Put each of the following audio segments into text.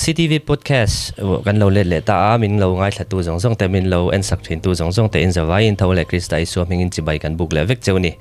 CTV podcast kan lo let leh ta a, min lo ngaithlatu zawng zawng te, min lo en sak thintu zawng zawng te in zavaiin tho leh Krista Isua hmingin chibai kan buk leh vek cheu ni.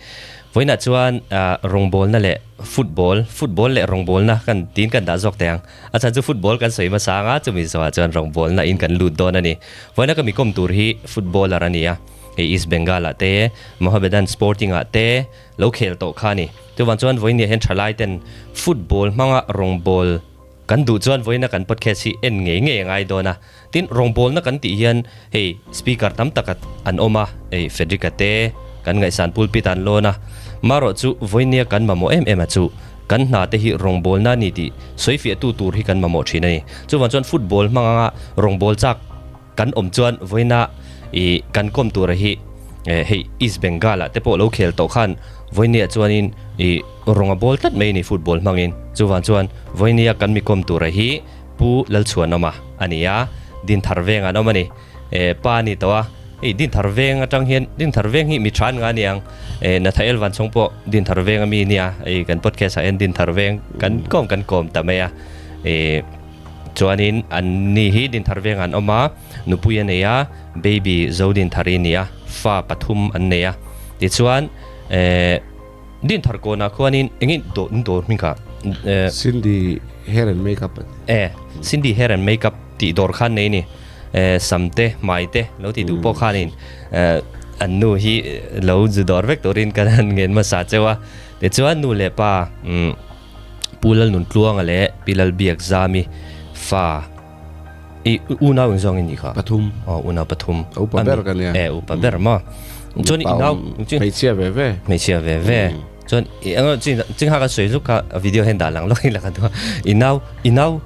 Vawiinah chuan rawngbawlna leh football, football leh rawngbawlna kan tiin kan dah zawk teh ang. A chhan chu football kan sawi hmasa anga chumi zawhah chuan rawngbawlna in kan lut dawn a ni. Vawiina ka mi kawm tur hi footballer a ni a, hei East Bengal ah te, Mohammedan Sporting ah te lo khel tawh kha a ni. Chuvang chuan vawiin hian thalai ten football hmanga rawngbâwl kan duh chuan vawiina kan podcast hi en ngei ngei a ngai dawn a. Tin, rawngbâwlna kan tih hian hei speaker tam tak an awm a, hei Frederick-a te kan ngaihsan pulpit an lawn a. Marawh chu vawiinia kan mamawh em em a chu kan hna te hi rawngbâwlna a ni tih sawifiahtu tur hi kan mamawh thin a ni. Chuvang chuan football hmanga rawngbâwl chak Kan awm chuan vawiina i kan kawm tura hi hei East Bengal ah te pawh lo khel tawh khan vawinia chuanin i rawng a bawl tlat mai a ni football hmangin. Chuvang chuan vawinia kan mi kawm tura hi Pu Lalchhuanawma a ni a, Dinthar veng an awm a ni. Pa a ni tawh a, hei Dinthar veng atang hian Dinthar veng hi mi tha an nga a ni ang. Nathael Vanchhawng pawh Dinthar veng a mi nia, hei kan podcast ah hian Dinthar veng kan kawm kan kawm ta mai a. Chuanin an ni hi Dinthar vengah an awm a, nupui a nei a, baby zo Dinthari a ni a, fa pathum an nei a. Tichuan eh Dinthar kawnah khuanin engin dawr dawr hming kha eh Cindy hair and makeup a ni. Eh Cindy hair and makeup tih dawr kha an nei a ni. Eh sam te hmai te lo tih duh pawh khanin eh an nu hi lo zu dawr vek turin kan han ngen hmasa cheu a. Tichuan nu leh pa umm. Pu Lalnuntluanga leh Pi Lalbiakzami fa i unau eng zawng in nih kha? Pathum. Aw unau pathum. Upa ber ka nia. E upa ber maw. Chuan i nau hmeichhia ve ve. Hmeichhia ve ve. Chuan i eng ching ha ka sawi zuk kha video hian dah lang lawk in la ka duh a. I nau i nau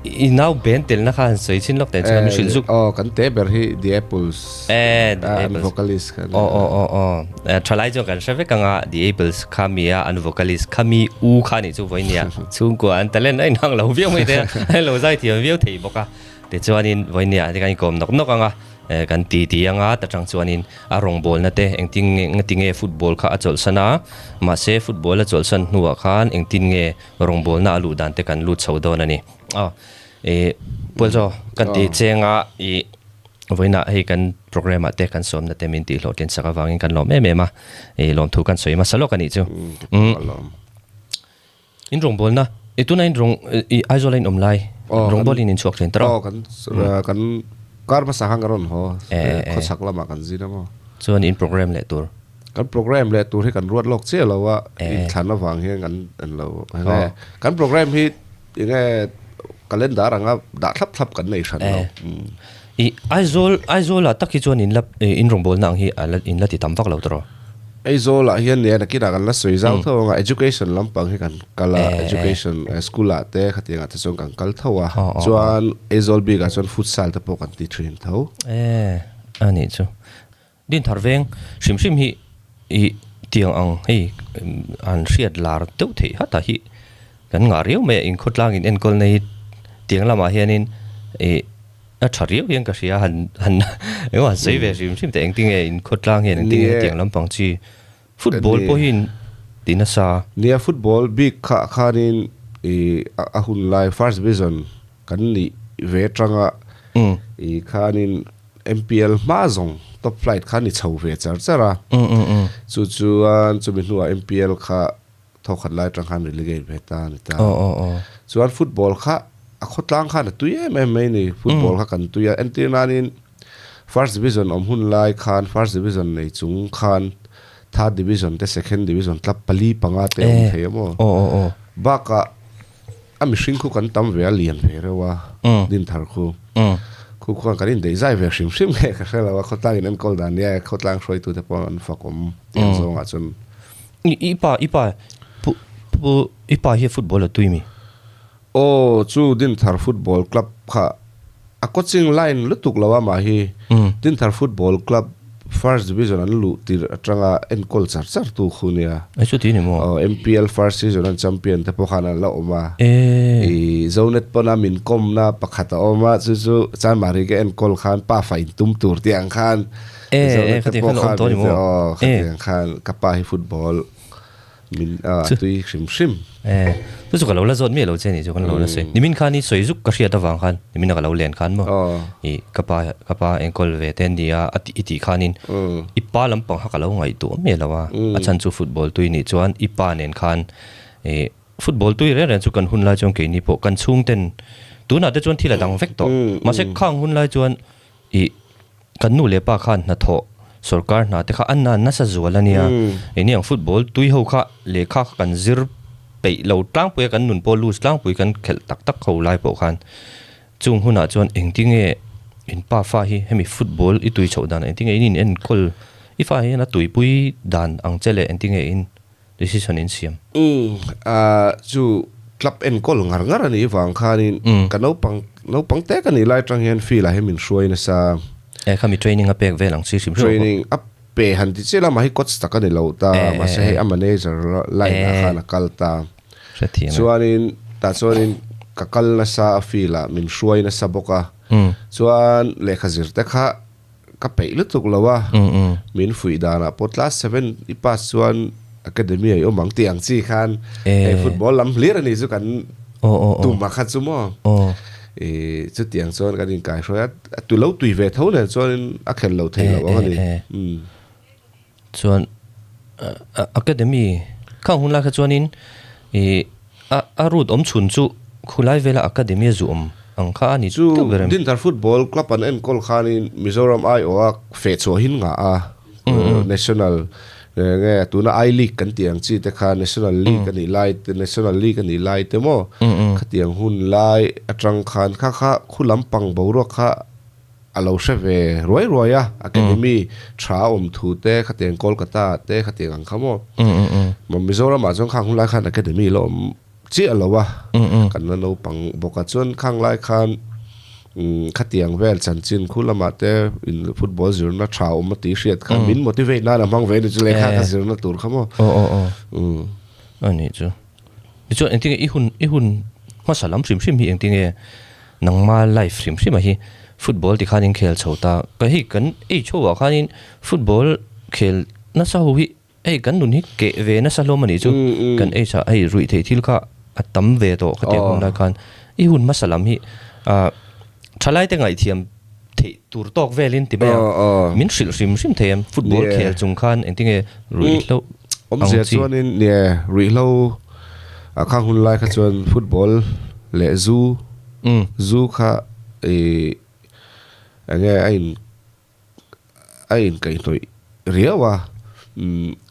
I nau ben telna kha han sawi chin lawk teh chuan min hrilh zuk. Aw kan te ber hi The Apples. Eh The Apples. An vocalist kha. Aw aw aw aw. Thalai chuan kan hre vek anga The Apples kha mi a an vocalist kha mi u kha nih chu vawi nia. Chhungkua an talent a inhang lo viau mai te a. A lo zai thiam viau thei bawk a. Tichuanin vawi nia te kan inkawm nawk nawk anga kan ti ti anga ta tang chuanin a rawngbawlna te engtin nge ngatinge football kha a chawlhsan a mahse football a chawlhsan hnuah khan engtin nge Rawngbawlna a luh dan te kan lut chho dawn a ni. Aw, i Pualchaw kan tih cheng a, i vawiinah hei kan program ah te kan sawmna te min tih hlawhtlin sak avangin kan lawm em em a, i lawmthu kan sawi hmasa lawk a nih chu. In rawngbawlna, i tuna in rawng, i Aizawl a in awm lai, rawngbawlin in chhuak thin ta rawh. Aw, kan, kan kar hmasa khan ka rawn haw, khawchhak lamah kan zin a maw. Chuan in program leh tur. Kan program leh tur hi kan ruat lawk chiah lo a, inthlan avang hian kan en lo. Enge kan program hi enge calendar anga dah thlap thlap kan nei hran lo. I Aizawl Aizawlah tak hi chuan in la in rawngbawlna ang hi a la in la ti tam vak lo tawh. Aizawlah hian nia nakinah kan la sawi zau tho ang a, education lampang hi kan kal a, education school ah te khatiang ah te chuan kan kal tho a, chuan Aizawl bikah chuan futsal te pawh kan ti thin tho. E a nih chu. Dinthar veng hrim hrim hi ih tiang ang hei an hriat lar deuh theih hat ah hi kan ngah riau mai a inkhawtlang in enkawl na hi tiang lamah hianin ih a tha riau hian ka hria han han engemaw han sawi ve hrim hrim teh engtinge inkhawtlang hian engtinge hetiang lampang chi football pawh hi ti nasa. Nia football bik kha khanin ih a hun lai first division kan nih ve atanga ih khanin MPL hma zawng top flight kha ni chho ve char char a, chu chuan chumi hnuah MPL kha thawkhat lai atang khan relegate ve ta a ni ta. Chuan football kha a khawtlang khan a tui em em mai a ni, football kha kan tui a, entir nanin first division awm hun lai khan first division nei chung khan third division te second division club pali panga te a awm thei a maw? Bakah A mihring khu kan tam ve a lian ve reuh a, Dinthar khu. Khu khuan kan indeih zai ve hrim hrim nge ka hre lo a, khawtlang in enkawl dan nia khawtlang hruaitu te pawh an fak awm tih ang zawngah chuan. I pa, i pa, pu, pu, i pa hi football a tui mi? Aw, chu Dinthar Football Club kha A coaching line lutuk lo a mah hi Dinthar Football Club First Division an luh tirh atanga enkawl char char tu khu nia. Ai chuti ni maw? Aw MPL First Season an champion te pawh khan an la awm a. I Zonet pawna min kawmna pakhat a awm a chu chu Chanmari ka enkawl khan pa fa in tum tur tih ang khan Zonet te pawh khan aw khatiang khan ka pa hi football. Min a tui hrim hrim. E, chu chu ka lo la zawt miah lo che ni chu kan lo la sawi. Nimin khan i sawi zuk ka hriat avang khan nimin a ka lo len khan maw i ka pa ka pa enkawl ve te ania a tih i tih khanin i pa lampang kha ka lo ngaihtuah miah lo a, a chhan chu football tui nih chuan i pa nen khan i football tui reng reng chu kan hun lai chuan keini pawh kan chhungten tunah te chuan thil a dang vek tawh mahse khang hun lai chuan i Kan nu leh pa khan hnathawh sorkar hna te kha an na nasa zual a nia. Eng ni ang football tui ho kha lehkha kha kan zir peih lo tlangpui a, kan nun pawh loose tlangpui kan khelh tak tak ho lai pawh khan chung hunah chuan engtinge in pa fa hi hemi football i tui chhoh dan engtinge in in enkawl i fa hian a tuipui dan ang che leh engtinge in decision in siam. Umm chu club enkawl ngar ngar a nih vang khanin ka naupang naupang te ka nih lai atang hian field ah hian min hruai nasa. E khami training a pek vel ang chi hrim hrim a pawh. Training a pe han ti chiah la mahhi coach tak a ni lo ta mahse hei a manager line ah khan a kal ta. Hrethiam e. Chuanin tah chuanin ka kal nasa a field ah min hruai nasa bawk a. Chuan lehkha zir te kha Ka peih lutuk lo a, min fuih danah pawh class seven i pass chuan academy ah i awm ang tih ang chi khan hei football lam hlir a nih chu kan tum a kha chu maw. I chutiang chuan kan inkaihruai a, a tu lo tui ve tho nen chuanin a khelh lo thei lo ang a ni. Chuan academy khang hun lai kha chuanin i a route awm chhun chu khulai vela academy a zu awm ang kha a ni Chu Dinthar Football Club an enkawl khanin Mizoram aiawha feh chhuah hin ngah a, National nge tuna I League kan tih ang chi te kha National League a nih lai te National League a nih lai te maw khatiang hun lai atang khan kha kha khu lampang boruak kha A lo hre ve ruai ruai a, academy tha a awm thu te khatiang Kolkata ah te khatiang ang kha maw. Mizoram ah chuan khang hun lai khan academy la awm chiah lo a, kan la naupang bawk a, chuan khang lai khan khatiang vel chanchin khu lamah te in football zirna tha a awm a tih hriat khan min motivate nan a hmang ve a ni chu lehkha ka zirna tur kha maw. A nih chu. Tichuan engtinge i hun i hun hmasa lam hrim hrim hi engtinge Nangma life hrim hrim a hi football ti khanin khel chho ta ka hei kan age ho ah khanin football khel nasa ho hi hei kan nun hi keh ve nasa hlawm a nih chu kan age ah hei ruih theih thil kha a tam ve tawh ka tih hun lai khan i hun hmasa lam hi ah thalai te ngaihthiam theih tur tawk velin ti mai a min hrilh hrim hrim thei em football khel chung khan engtinge ruihhlo ang chi. Chuanin nie ruihhlo A khang hun lai kha chuan football leh zu, zu kha ih eng nge a in a inkaihhnawih riau a,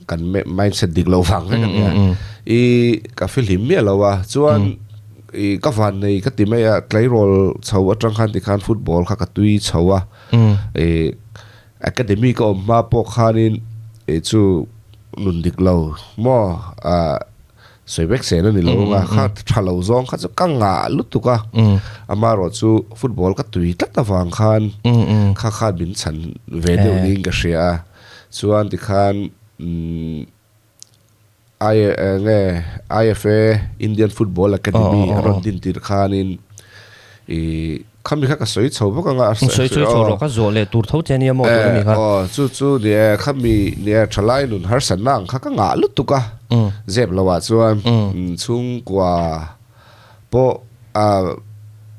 kan mindset dik loh vang vek a nia. Ih ka fihlim miah lo a, chuan ih ka van nei ka ti mai a, tleirawl chho atang khan tikhan football kha ka tui chho a, ih academy ka awm hma pawh khanin ih chu nun dik lo maw ah. Sawi vek sel a ni lo anga kha tha lo zawng kha chu ka ngah lutuk a, amaherawh chu football ka tui tlat avang khan kha khan min chhan ve deuh niin ka hria a, chuan tikhan I nge IFA Indian Football Academy a rawn din tir khanin ih Khami kha ka sawi chho vak anga a sawi chho rawh ka zawh leh tur tho che ania maw tun ami kha. Aw chu chu ni e khami ni e thalai nun harsatna ang kha ka ngah lutuk a zep lo ah chuan chhungkua pawh a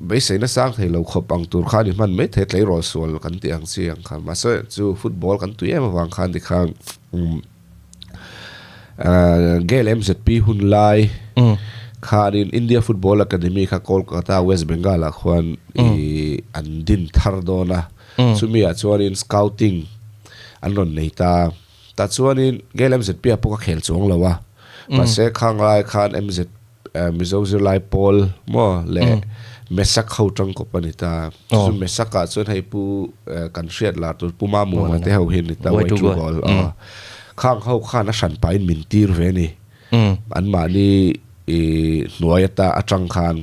beiseina sang thei lo khawp ang tur kha a ni hman mai thei tleirawl sual kan tih ang chi ang kha mahse chu football kan tui em avang khan tikhan Gale MZP hun lai khanin India Football Academy kha Kolkata, West Bengal ah khuan ih an din thar dawn a, chumi ah chuanin scouting an rawn nei ta. Tah chuanin Gale MZP ah pawh ka khel chuang lo a, mahse khang lai khan MZ Mizo zirlai pawl maw leh Mesak ho tangkawp a ni ta. Chu Mesak ah chuan hei pu kan hriat lar tur Pu Mamuana te ho hi a ni ta, Way to Goal. Khang ho khan a hran pahin min tir ve a ni. Anmahni hnuai ata atang khan.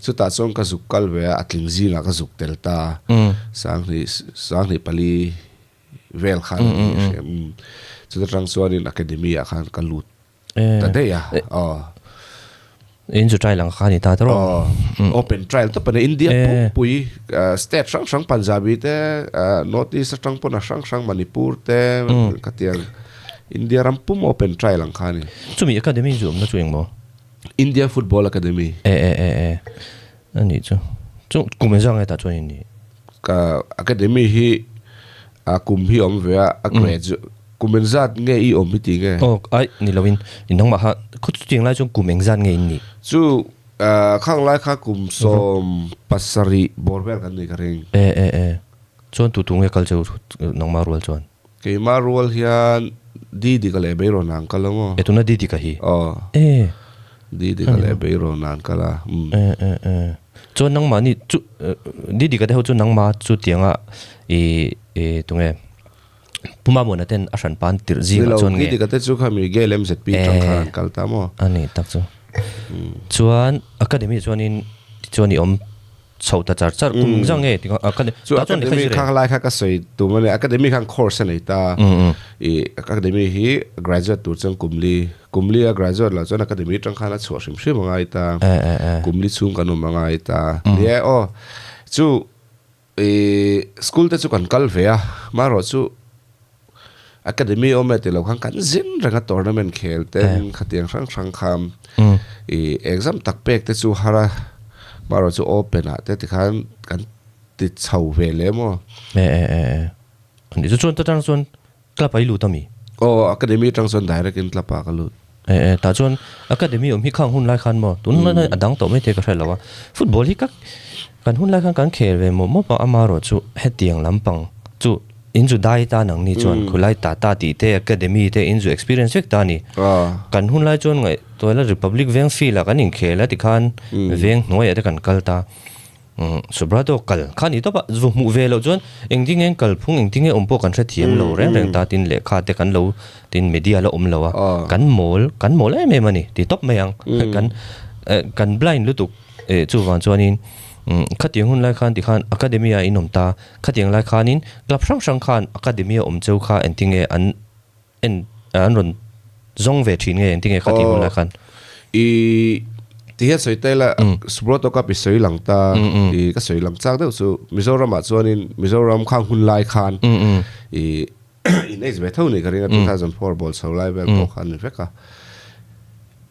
Chutah chuan ka zuk kal ve a, a tling zingah ka zuk tel ta. Sanghnih sanghnih pali vel khan a ni a hria. Chuta tang chuanin academy ah khan ka lut Ta daih a, aw. In chu trial ang kha ni ta tawh. Aw, open trial tawp a ni. India pumpui state hrang hrang Punjabi te, North East atang pawn a hrang hrang Manipur te khatiang. India ram pum open trial ang kha a ni. Chumi academy chu awmna chu engmaw? India Football Academy. E e e e a nih chu. Chu kum engzah nge tah chuan in nih? Ka academy hi a kum hi awm ve a, a gradu kum engzat nge i awm i tih nge? Aw ai ni loin in nangmah kha khaw chutiang lai chuan kum engzat nge in nih? Chu khang lai kha kum 17 bawr vel kan nih ka ring. E e e chuan tu tu nge kal cheu nangmah rual chuan? Keimah rual hian Didika leh Beirawn an kal a maw? E tuna Didika hi? Aw. E. Didika leh Beirawn an kal a. E e e. Chuan nangmah ni chu Didika te ho chu nangmah chu tianga i i tunge Puma Muana ten a hran pan tirh zingah chuan nge? Didika te chu khami Gale MZP tang khan an kal ta maw? A ni tak chu. Chuan academy chuanin tichuan i awm chho ta char char kum zang nge ti ka chu academy kha lai kha ka soi tu mane academy khan course nei ta i academy hi graduate tur chuan kumli kumli a graduate la chuan academy tang khan a chhuah hrim hrim angai ta kumli chhung kan awm angai ta nia aw chu i school te chu kan kal ve a marawh chu Academy awm e tilo khan kan zin reng a tournament khel ten khatiang hrang hrang kha i exam tak pek te chu har a marawh chu open ah te tikhan kan ti chho ve leh maw. E e e e ani chu chuan ta tang chuan club ah i lut ami? Aw academy atang chuan direct in club ah ka lut. E e tah chuan academy awm hi khang hun lai khan maw tun lai a dang tawh mai thei ka hre lo a football hi ka kan hun lai khan kan khel ve mawp mawp a amarawh chu hetiang lampang chu In zu dai ta nang ni chuan khulai Tata tih te Academy te in zu experience vek ta a ni. Kan hun lai chuan ngaih tuaila Republic veng field ah kan inkhel a tikhan veng hnuaiah te kan kal ta. Subrato kal kha ni tawp a, zu hmuh ve loh chuan engtin nge kal phung engtin nge awm pawh kan hrethiam lo reng reng ta tin lehkha te kan lo tin media la awm lo a, kan mawl kan mawl em em a ni ti tawp mai ang. Kan kan blind lutuk chuvang chuanin khatiang hun lai khan tikhan Academy ah in awm ta. Khatiang lai khanin club hrang hrang khan academy a awm cheu kha engtinge an en an rawn zawng ve thin nge engtinge khati hun lai khan? I ti hian sawi ta ila Subroto Cup i sawi lang ta i ka sawi lang chak deuh chu Mizoramah chuanin Mizoram khang hun lai khan i in age ve tho ni ka ring a 2004 ball chho lai vel pawh khan ni vek a.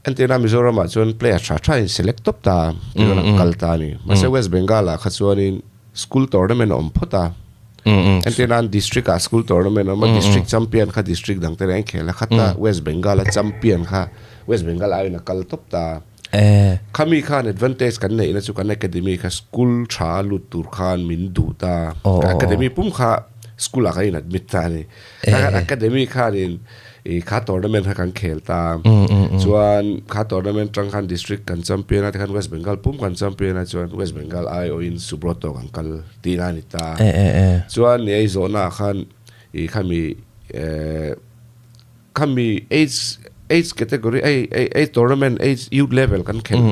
Entirna Mizoramah chuan player tha tha in select tawp ta tichuan an kal ta a ni. Mahse West Bengal ah kha chuanin School tournament a awm phawt a. Entir nan district ah school tournament a awm a, district champion kha district dang te reng khel a, khata West Bengal a champion kha West Bengal aiin a kal tawp ta. Khami khan advantage kan neihna chu kan academy kha school tha a lut tur khan min duh ta. Ka academy pum kha school ah kan in admit ta a ni. Kha academy khanin I kha tournament kha kan khel ta. Chuan kha tournament tang khan district kan champion a tikhan West Bengal pum kan champion a chuan West Bengal aiawhin Subroto kan kal tihna a ni ta. Chuan ni ei zawhna ah khan i khami khami age age category ei ei tournament age youth level kan khel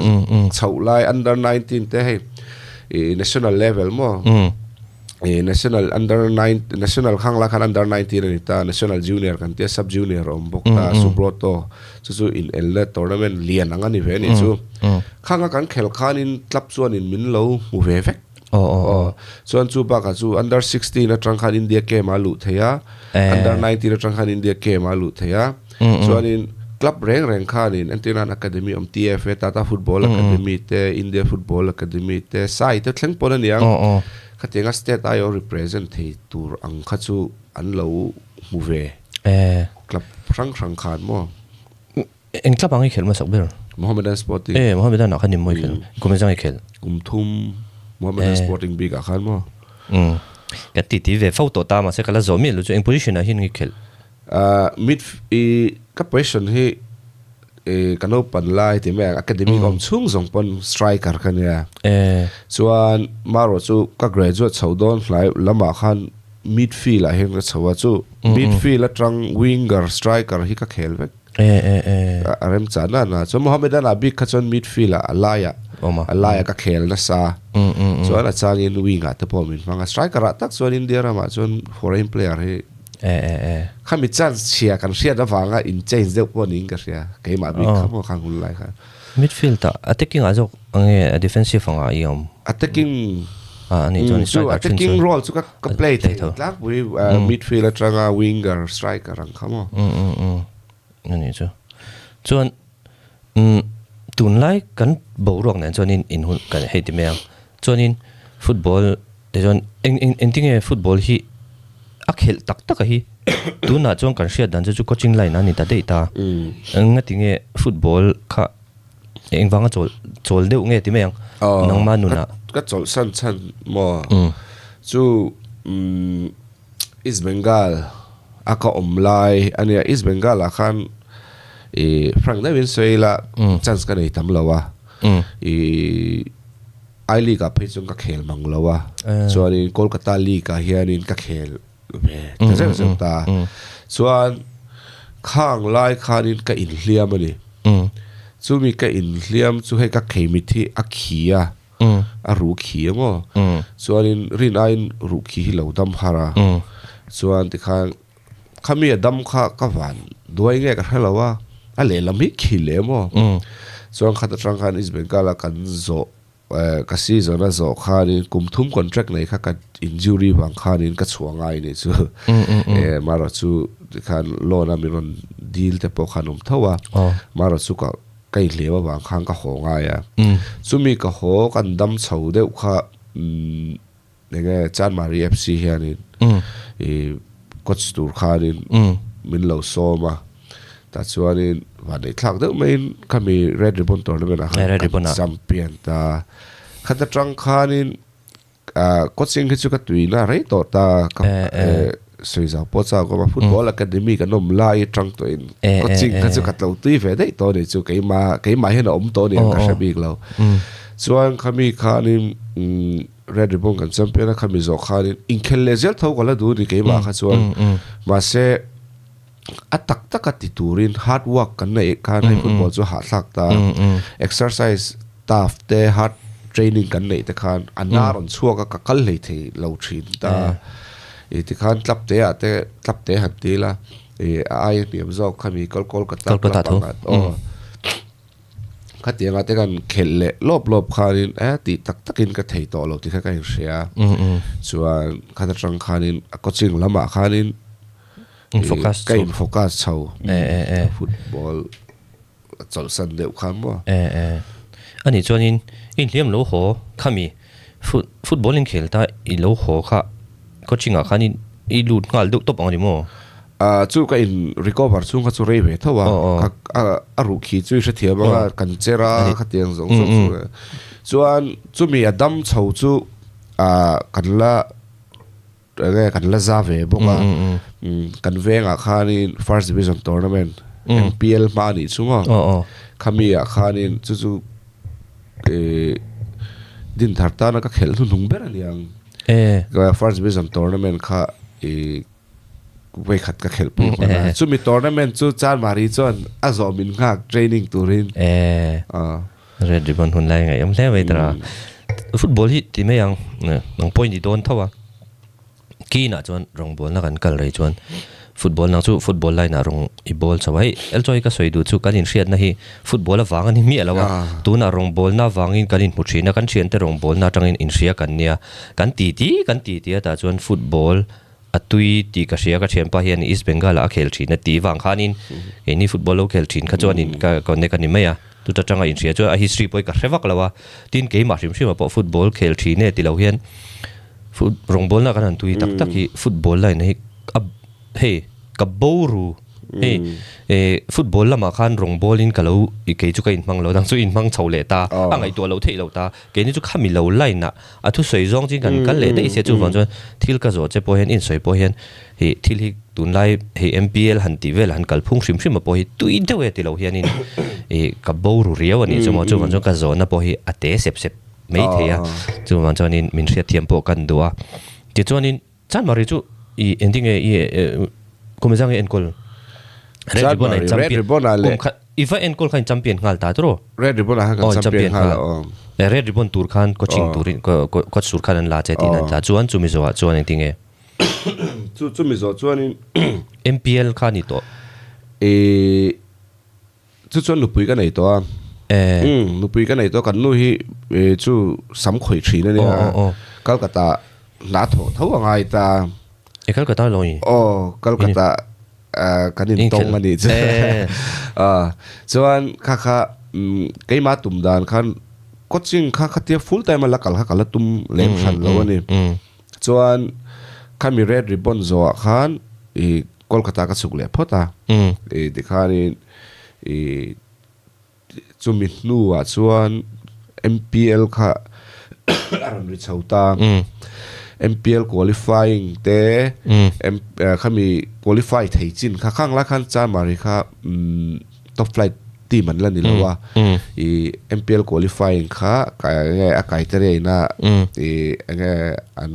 chhoh lai under 19 te hei i national level maw. Eh national under nine national khang la khan under 19 a ni ta national junior kan tia sub junior a awm bawk ta Subroto chu chu in el na tournament lian ang a ni ve a nih chu khang a kan khel khanin club chuanin min lo hmu ve vek aw chuan chu bakah chu under 16 atang khan India camp a luh thei a under 19 atang khan India camp a luh thei a chuanin club reng reng khanin entirnan academy awm TFA Tata Football Academy te India Football Academy te sai te thleng pawn a niang. Khatianga state aio represent thei tur ang kha chu an lo hmu ve. Eh. Club hrang hrang khan maw? Eng club ang i khelh hmasak ber? Mohammedan Sporting. Eh, Mohammedan ah khan in mawi khelh. Kum engzang i khelh? Kum thum Mohammedan Sporting bik ah khan maw? Umm. Kan titi ve fo tawh ta mahse ka la zawh miah lo chu eng position ah hian nge i khelh? Mid i ka position hi i ka naupan lai tih mai ang academy ka awm chhung zawng pawn striker ka nia. Chuan marawh chu ka graduate chho dawn hlai lamah khan midfield ah hian ka chho a chu midfield atang winger striker hi ka khel vek. A remchah na na chuan Mohammedan ah bik kha chuan midfield ah a laiah a laiah ka khel nasa chuan a changin wing ah te pawh min hmang a striker ah tak chuan India ramah chuan foreign player hi Khami chance chhia kan hriat avanga in change deuh pawh niin ka hria. Keimah bik kha maw khang hun lai khan. Midfield ah attacking ah zawk ange defensive angah i awm? Attacking. Ani chuan Chu striker thin attacking chuan role chu ka ka play play thei tho. tlangpui midfield atanga winger striker ang kha maw. Ani chu. Chuan umm tunlai kan boruak nen chuanin in hun kan hei ti mai ang. Chuanin football te chuan eng eng engtinge football hi a khelh tak tak a hi tunah chuan kan hriat dan chu chu coaching line a ni ta daih ta. Engatinge football kha Engvanga chawl chawl deuh nge ti mai ang nangma nunah. Ka chawlh san chhan maw chu East Bengal a ka awm lai a nia East Bengal ah khan ih frank deuhin sawi ila chance ka nei tam lo a ih I League ah phei chuan ka khel mang lo a chuanin Kolkata League ah hianin ka khel ve ta zeuh zeuh ta chuan khang lai khanin ka inhliam a ni chumi ka inhliam chu hei ka kheimit hi a khi a a ruh khi a maw chuanin rin aiin ruh khi hi lo dam har a chuan tikhan khami a dam kha ka van duai nge ka hre lo a a lehlam hi khi leh maw chuan khat atang khan East Bengal a kan zawh Ka season a zawh khanin kum thum contract nei kha ka injury vang khanin ka chhuah ngai ni chu marawh chu tikhan loan a min rawn deal te pawh khan awm tho a marawh chu ka ka inhlem avang khan ka haw ngai a chumi ka haw kan dam chho deuh kha enge Chanmari FC hianin ih coach tur khanin min lo sawm a tah chuanin vanneih thlak deuh maiin khami Red Ribbon tournament ah khan kan champion ta khat atang khanin ah coaching hi chu ka tuina rei tawh ta ka sawi zau pawh chak awm a football academy kan awm lai atang tawhin coaching kha chu ka tlo tui ve daih tawh a ni chu keimah keimah hian a awm tawh a ni ang ka hre bik lo chuan khami khanin umm Red Ribbon kan champion a khami zawh khanin inkhel leh zel tho ka la duh a ni keimah kha chuan mahse a tak tak a ti turin hard work kan neih khan hei football chu hahthlak ta exercise tough te hard training kan neih te khan a na rawn chhuak a ka kal hlei thei lo thin ta ih tikhan club te ah te club te han ti ila ih a ai hniam zawk khami Kolkata club ang aw. Khatianga te kan khelh leh lawp lawp khanin eh tih tak takin ka thei tawh lo tih kha ka inhria. Chuan khat atang khanin a coaching lamah khanin ka in focus chho football a chawlhsan deuh khan maw. Ani chuanin i inhliam lo haw khami football inkhel ta i lo haw kha coaching ah khanin i lut nghal deuh tawp ang a ni maw? Chu ka in recover chhung kha chu rei ve tho a, a ruh khi chu i hrethiam ang a, kan cher a khatiang zawng zawng chu e. Chuan chumi a dam chho chu kan la enge kan la za ve bawk a, kan vengah khanin first division tournament MPL hma a nih chu maw, khami ah khanin chu chu Dinthar tana ka khelh hnuhnung ber a ni ang. First division tournament kha i Vawikhat ka khelh pui hman a. Chumi tournament chu Chanmari chuan a zawh min nghak training turin. Red Ribbon hun lai ngaih awm hle mai tara. Football hi ti mai ang nang pawh i ni dawn tho a. Kinah chuan rawngbawlna kan kal rei chuan football nang chu football line ah rawng i bawl chho a. Hei Elchawi ka sawi duh chu kan inhriatna hi football avang a ni miah lo a. Tunah rawngbawlna avangin kan inhmu thin a, kan thiante rawngbawlna atangin inhria kan nia. Kan ti ti kan ti ti a tah chuan football A tui tih ka hria, ka thianpa hian East Bengal ah a khel thin a tih vang khanin keini football lo khel thin kha chuanin ka connect a ni mai a, chuta tanga inhria chuan a history pawh hi ka hre vak lo a, tin keimah hrim hrim ah pawh football khel thin e ti lo hian foot rawngbawlna kan han tui tak tak hi football line hi a hei ka bo ru hei eh football lamah khan rawngbawlin ka lo kei chu ka inhmang lo dang chu inhmang chho leh ta a ngaihtuah loh theih loh ta keini chu khami lo line ah A thusawi zawng chin kan kal leh daih sia chuvang chuan thil ka zawh che pawh hian insawi pawh hian hei thil hi tunlai hei MPL han tih vel han kal phung hrim hrim a pawh hi tui deuh e ti lo hianin ih ka bo ru riau a nih chu maw chuvang chuan ka zawhna pawh hi a te sep sep mai thei a chuvang chuanin min hriatthiam pawh kan duh a tichuanin Chanmari chu i engtin nge i kum zang i enkawl Red Ribbon a in champion kum khat i va enkawl khan in champion nghal ta tiraw? Red Ribbon ah khan kan champion nghal a aw. Red Ribbon tur khan coaching turin coach tur khan an la che tiin an tla chuan chumi zawhah chuan engtin nge? Chu chumi zawh chuanin MPL kha ni tawh. I Chu chuan nupui ka nei tawh a. Umm nupui ka nei tawh a, kan nu hi chu sam khawih thin a nia. Kolkata hna thawh tho a ngai ta. E Kolkata lo i? Aw, Kolkata kan intawng a nih chu. Chuan kha kha keimah tum dan khan coaching kha khatia full time a la kal kha ka la tum lem hran lo a ni. Chuan khami red ribbon zawhah khan i Kolkata ka chhuk leh phawt a. I tikhanin i Chumi hnuah chuan MPL kha a rawn ri chho ta. MPL qualifying te, khami qualify thei chin kha khang lai khan Chanmari kha top flight team an la ni lo a. I MPL qualifying kha enge a criteria ina i enge an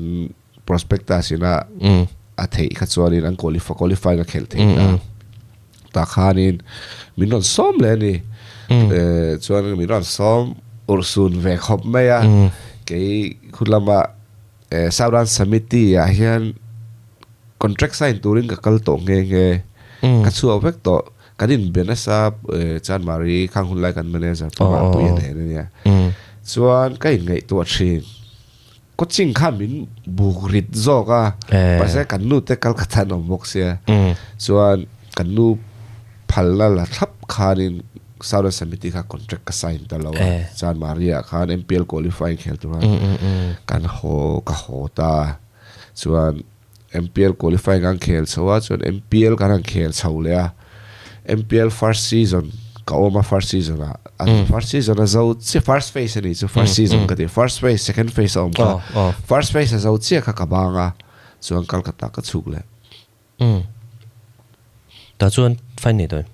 prospectus ina a theih kha chuanin an qualify qualifying a khelh theih ta tah khanin min rawn sawm leh a ni chuan min rawn sawm urhsun ve khawp mai a kei khu lama Southern Samiti ah hian contract sign turin ka kal tawh nghe nghe ka chhuak vek tawh kan inbe nasa Chanmari khang hun lai kan manager pawh a pui a nen a nia chuan ka inngaihtuah thin. Coaching kha min buk rit zawk a, mahse kan nu te kal khat an awm bawk sia, chuan kan nu phalna la thlap khanin Southern Samiti kha contract ka sign ta lo a, chuan Maria khan MPL qualifying khel tura kan haw ka haw ta, chuan MPL qualifying an khel chho a, chuan MPL kan han khel chho leh a, MPL first season ka awm a first season ah first season a zo chiah first phase a nih chu first season ka ti first phase second phase a awm kha first phase a zo chiah kha ka bang a chuan Kolkata ka chhuk leh. Tah chuan fine nei dawn.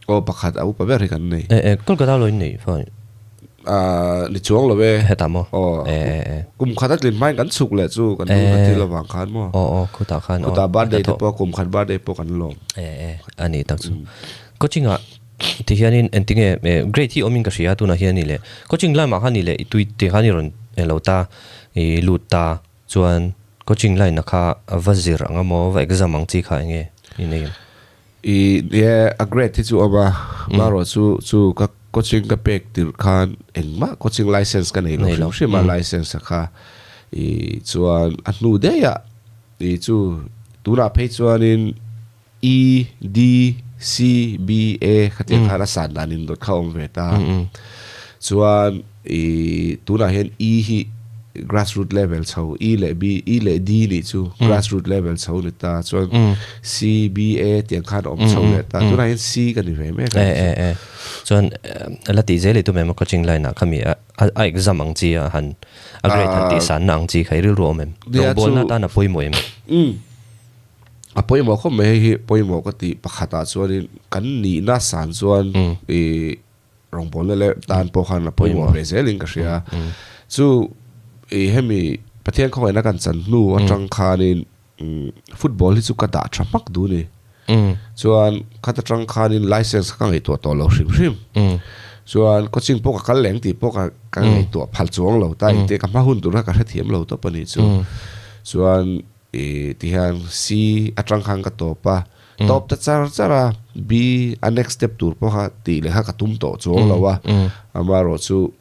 Aw pakhat a upa ber hi kan nei. E e Kolkata lo in nei fine. Ahh ni chuang lo e. Hetah maw? Aw. E e e. Kum khat a tlin hmain kan chhuk leh chu kan nu ka thil avang khan maw? Aw aw khutah khan aw. Khutah birthday te pawh kum khat birthday pawh kan lawm. E e a ni tak chu. Coaching ah ti hianin engtinge grade hi awmin ka hria tunah hian i leh coaching lamah khan i leh i tui ti khan i rawn lo ta i lut ta chuan coaching line a kha va zir ang a maw va exam ang chi kha enge i nei em? I nie a grade hi chu awm a, marawh chu chu ka coaching ka pek tirh khan engmah coaching license ka nei lo hrim hrim a, license a kha i chuan a hnu daih ah i chu tunah phei chuanin E D C B A khatiang khan a san dan in dawt kha a awm ve ta, chuan i tunah hian E hi grassroot level chho E leh B, E leh D nih chu grassroot level chho ni ta chuan C, B, A tiang khan a awm chho leh ta tunah hian C ka ni ve mek a nih chu. E e chuan la tih zel i tum em a coaching line ah khami a a exam ang chi a han a grade han tih sanna ang chi kha i rilru awm em? Rawngbawlna atan a pawimawh em? A pawimawh khawp mai hei hi pawimawh ka tih pakhatah chuanin kan nihna san chuan i Rawngbawlna leh tan pawh khan a pawimawh ve zelin ka hria. Chu i hemi Pathian khawngaihna kan chan hnu atang khanin football hi chu ka dah tha hmak duh ni. Chuan khat atang khanin license kha ka ngaihtuah tawh lo hrim hrim. Chuan coaching pawh ka kal leng tih pawh ka ka ngaihtuah phal chuang lo ta engtia ka hma hun tur kha ka hrethiam lo tawp a nih chu. Chuan I ti hian C atang khan ka tawp a, tawp ta char char a, B a next step tur pawh kha tih leh kha ka tum tawh chuang lo a, amaherawh chu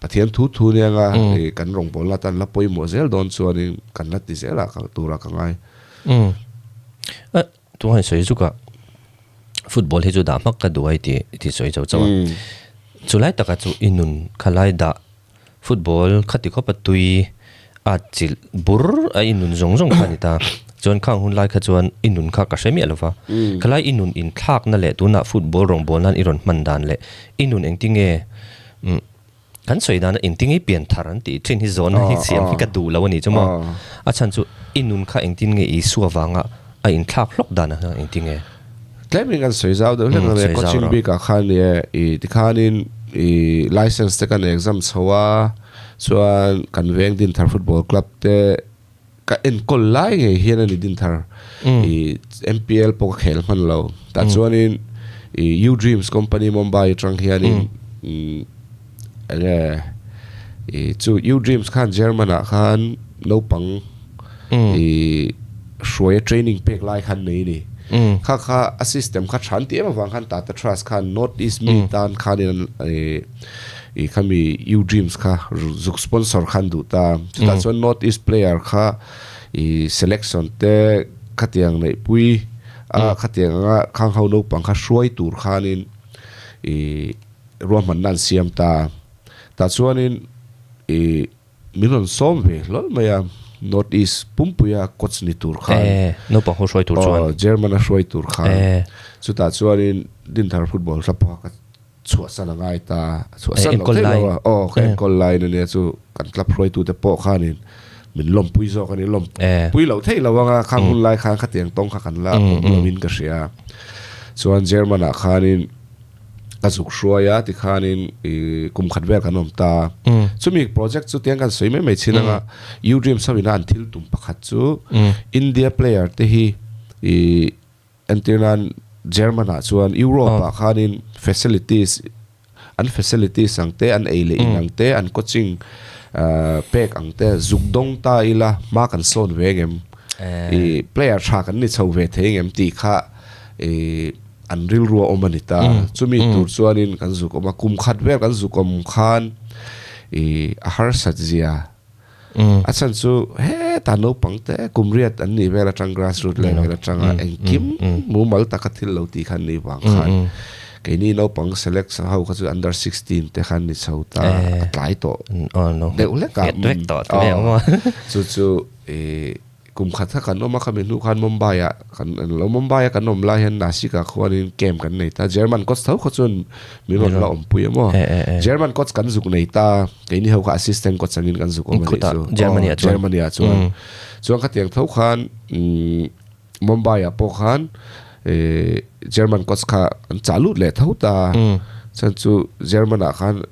Pathian thu thu nia nga i kan rawngbawlna atan la pawimawh zel dawn chuanin kan la ti zel a turah ka ngai. A tunah hian sawi zuk a, football hi chu dah hmak ka duh a i ti i ti sawi chauh chauh a, chulai takah chu i nun khalai dah Football khati khawpa tui a chilh bur a i nun zawng zawng kha a ni ta. Chuan khang hun lai kha chuan i nun kha ka hre miah lo va. Khalai i nun inthlakna leh tunah football rawngbâwl nan i rawn hman dan leh i nun engtinge umm kan sawi dana engtinge i pian thar an tih thin hi zawnna hi siam hi ka duh lo a ni chu maw. A chhan chu i nun kha engtin nge Isua vanga a inthlak hlawk dan a engtinge? Tlemin kan sawi zau deuh hlek a, coaching bikah khan nia i tikhanin i license te kan exam chho a, chuan kan veng Dinthar Football Club te ka enkawl lai ngei hian a ni Dinthar i MPL pawh ka khel hman lo. Tah chuanin i U Dreams Company Mumbai atang hianin enge i chu U Dreams khan German ah khan naupang i hruaia training pek lai khan nei a ni. Kha kha a system kha than tih em avang khan Tata Trust khan North East mi tan khanin an i I khami U Dreams kha zuk sponsor khan duh ta. Chutah chuan North East player kha i selection te khatiang neihpui a, khatiang anga khang ho naupang kha hruai tur khanin i ruahmanna an siam ta. Tah chuanin i min rawn sawm ve hlawl mai a, North East pumpuia coach ni tur khan. E, naupang ho hruai tur chuan. Aw, German a hruai tur khan. E. Chutah chuanin Dinthar football club pawh kha ka chhuahsan a ngai ta, chhuahsan lo thei lo a, aw ka enkawl laiin ania chu kan club hruaitute pawh khanin min lawmpui zawk a ni, lawmpui loh theih lo anga khang hun lai khan khatiang tawng kha kan la awm lovin ka hria. Chuan German ah khanin ka zuk hruai a tikhanin ih kum khat vel kan awm ta. Chumi project chu tiang kan sawi mai mai chin anga U Dreams ho ina an thil tum pakhat chu India player te hi ih Entir nan German ah chuan Europe ah khanin facilities an facilities ang te an ei leh in ang te an coaching pek ang te zuk dawng ta ila hma kan sawn ve ngem ih player tha kan ni chho ve thei ngem tih kha ih an rilru a awm a ni ta. Chumi tur chuanin kan zuk awm a kum khat vel kan zuk awm khan ih a harsat zia A chhan chu hetah naupang te kum riat an nih vel atang grass root level atanga engkim mumal taka thil lo tih khan nih vang khan keini naupang select ho kha chu under 16 te khan ni chho ta a tlai tawh deuh hlek a chu chu ih Kum khat kha kan awm a, khami hnu khan Mumbai ah kan lo Mumbai a kan awm lai hian Nashik ah khuanin camp kan nei ta, German coach tho khaw chuan min rawn la awmpui a maw? German coach kan zuk nei ta, keini ho kha assistant coach angin kan zuk awm a nih chu. Germany ah chuan. Germany ah chuan. Chuan khatiang tho khan Mumbai ah pawh khan German coach kha an chah lut leh tho ta, chuan chu German ah khan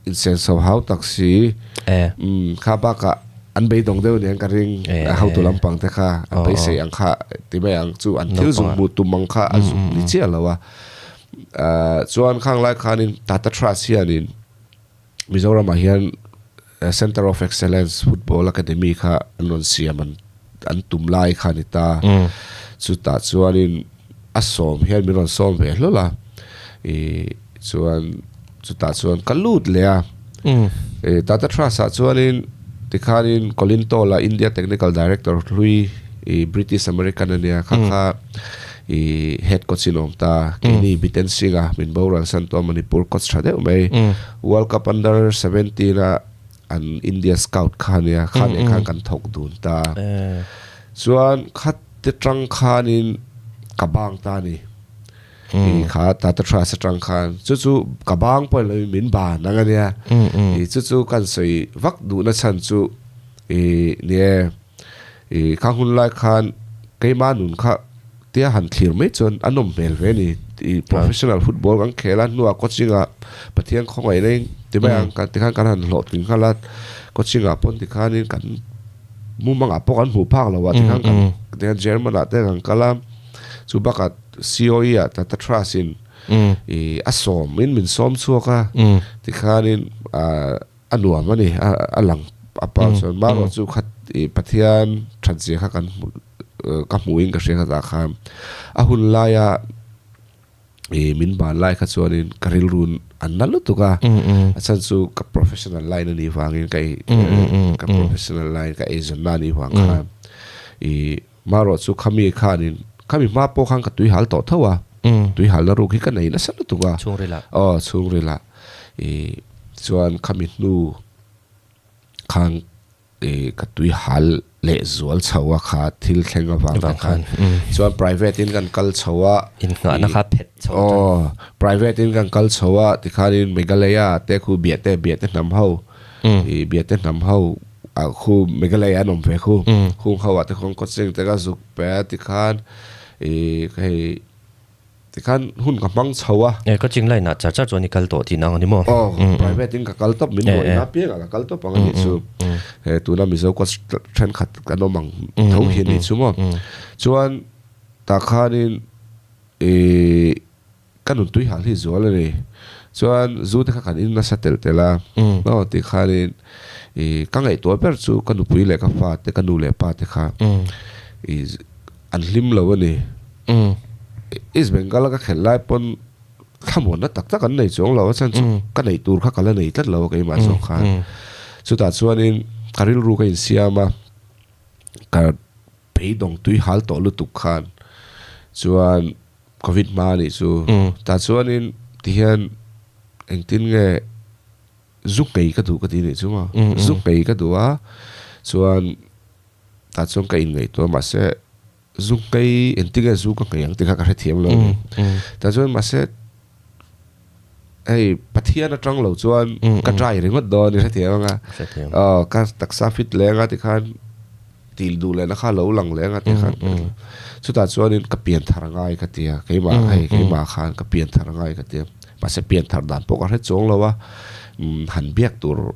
Insenso hau tak si. Umm kha bakah an beidawng deuh aniang ka ring. A hotu lampang te kha an beisei ang kha ti mai ang chu an thil zuk hmuh tum ang kha a zuk ni chiah lo a. Chuan khang lai khanin Tata Trust hianin Mizoramah hian Centre of Excellence Football Academy kha an rawn siam an an tum lai kha a ni ta. Chutah chuanin a sawm hian min rawn sawm ve hlawl a. Ih chuan chutah chuan ka lut leh a. Ih Tata Trust ah chuanin tikhanin Colin Toll-a India Technical Director hlui ih British American a nia kha kha ih head coach in awm ta. Keini Biten Singh-a min boral san tawh a Manipur coach tha deuh mai. World Cup Under 17 a an India scout kha a nia kha leh khan kan thawk dun ta. Chuan khat te tang khanin ka bang ta a ni. I kha Tata Trust atang khan chu chu ka bang pawh lo in min ban ang a nia. I chu chu kan sawi vak duhna chhan chu i nie i kha hun lai khan keima nun kha tia han thlir mai chuan a nawm hmel ve a ni. I professional football kan khel a hnuah coaching ah Pathian khawngaih na in ti mai ang kan tikhan kan han hlawhtling nghal a coaching ah pawn tikhanin kan mumangah pawh kan hmuh phak lo a tikhan kan tikhan German ah te kan kal a chu bakah COE ah Tata Trust in i a sawm in min sawm chhuak a tikhanin a nuam a ni a lang a pau chuan marawh chu khat i Pathian that zia kha kan hmu ka hmuhin ka hria kha tah khan a hun laia i min ban lai kha chuanin ka rilru an na lutuk a a chhan chu ka professional line a nih vangin ka ei ka professional line ka eizawnna a nih vang khan i marawh chu khami khanin khami hma pawh khan ka tui hal tawh tho a tui halna ruk hi ka nei nasa lutuk a chhungril ah aw chhungril ah i chuan khami hnu khan I ka tui hal leh zual chho a kha thil thleng avang te khan chuan private in kan kal chho a Innghahna kha phet chho tan. Aw private in kan kal chho a tikhanin Meghalaya te khu Biate Biate hnam ho i Biate hnam ho ah khu Meghalaya an awm ve khu khung ho ah te khuan coaching te ka zuk pe a tikhan i hei Tikhan hun ka hmang chho a. E, ka ching line ah char char chuan i kal tawh tih nang a ni maw? Aw, private in ka kal tawp, min buaina apiang ah ka kal tawp ang a nih chu. He tuna Mizo coach thenkhat kan awm ang tho hi a nih chu maw. Chuan tah khanin i ka nun tui hal hi zual a ni. Chuan zu te kha kan in nasa telh telh a, aw tikhanin i ka ngaihtuah ber chu ka nupui leh ka fa te, ka nu leh pa te kha i an hlim lo a ni. East Bengal a ka khelh lai pawn Thlamuanna tak tak an nei chuang lo a chhan chu ka neih tur kha ka la nei tlat lo a keimah zawk khan. Chutah chuanin ka rilru ka insiam a, ka beidawng tui hal tawh lutuk khan chuan Covid hma a nih chu. Tah chuanin tihian engtin nge zu nghei ka duh ka ti nih chu maw? Zu nghei ka duh a, chuan tah chuan ka inngaihtuah a mahse Zu nghei engtin nge zu ka nghei ang tih kha ka hrethiam lo a ni. Tah chuan mahse hei Pathian atang lo chuan ka dry ringawt dawn i hrethiam ang a. Aw ka taksa fit leng a tikhan til duh lehna kha lo lang leng a tikhan chutah chuanin ka pian thar ngai ka ti a keimah hei keimah khan ka pian thar ngai ka ti a mahse pian thar dan pawh ka hre chuang lo a han biak tur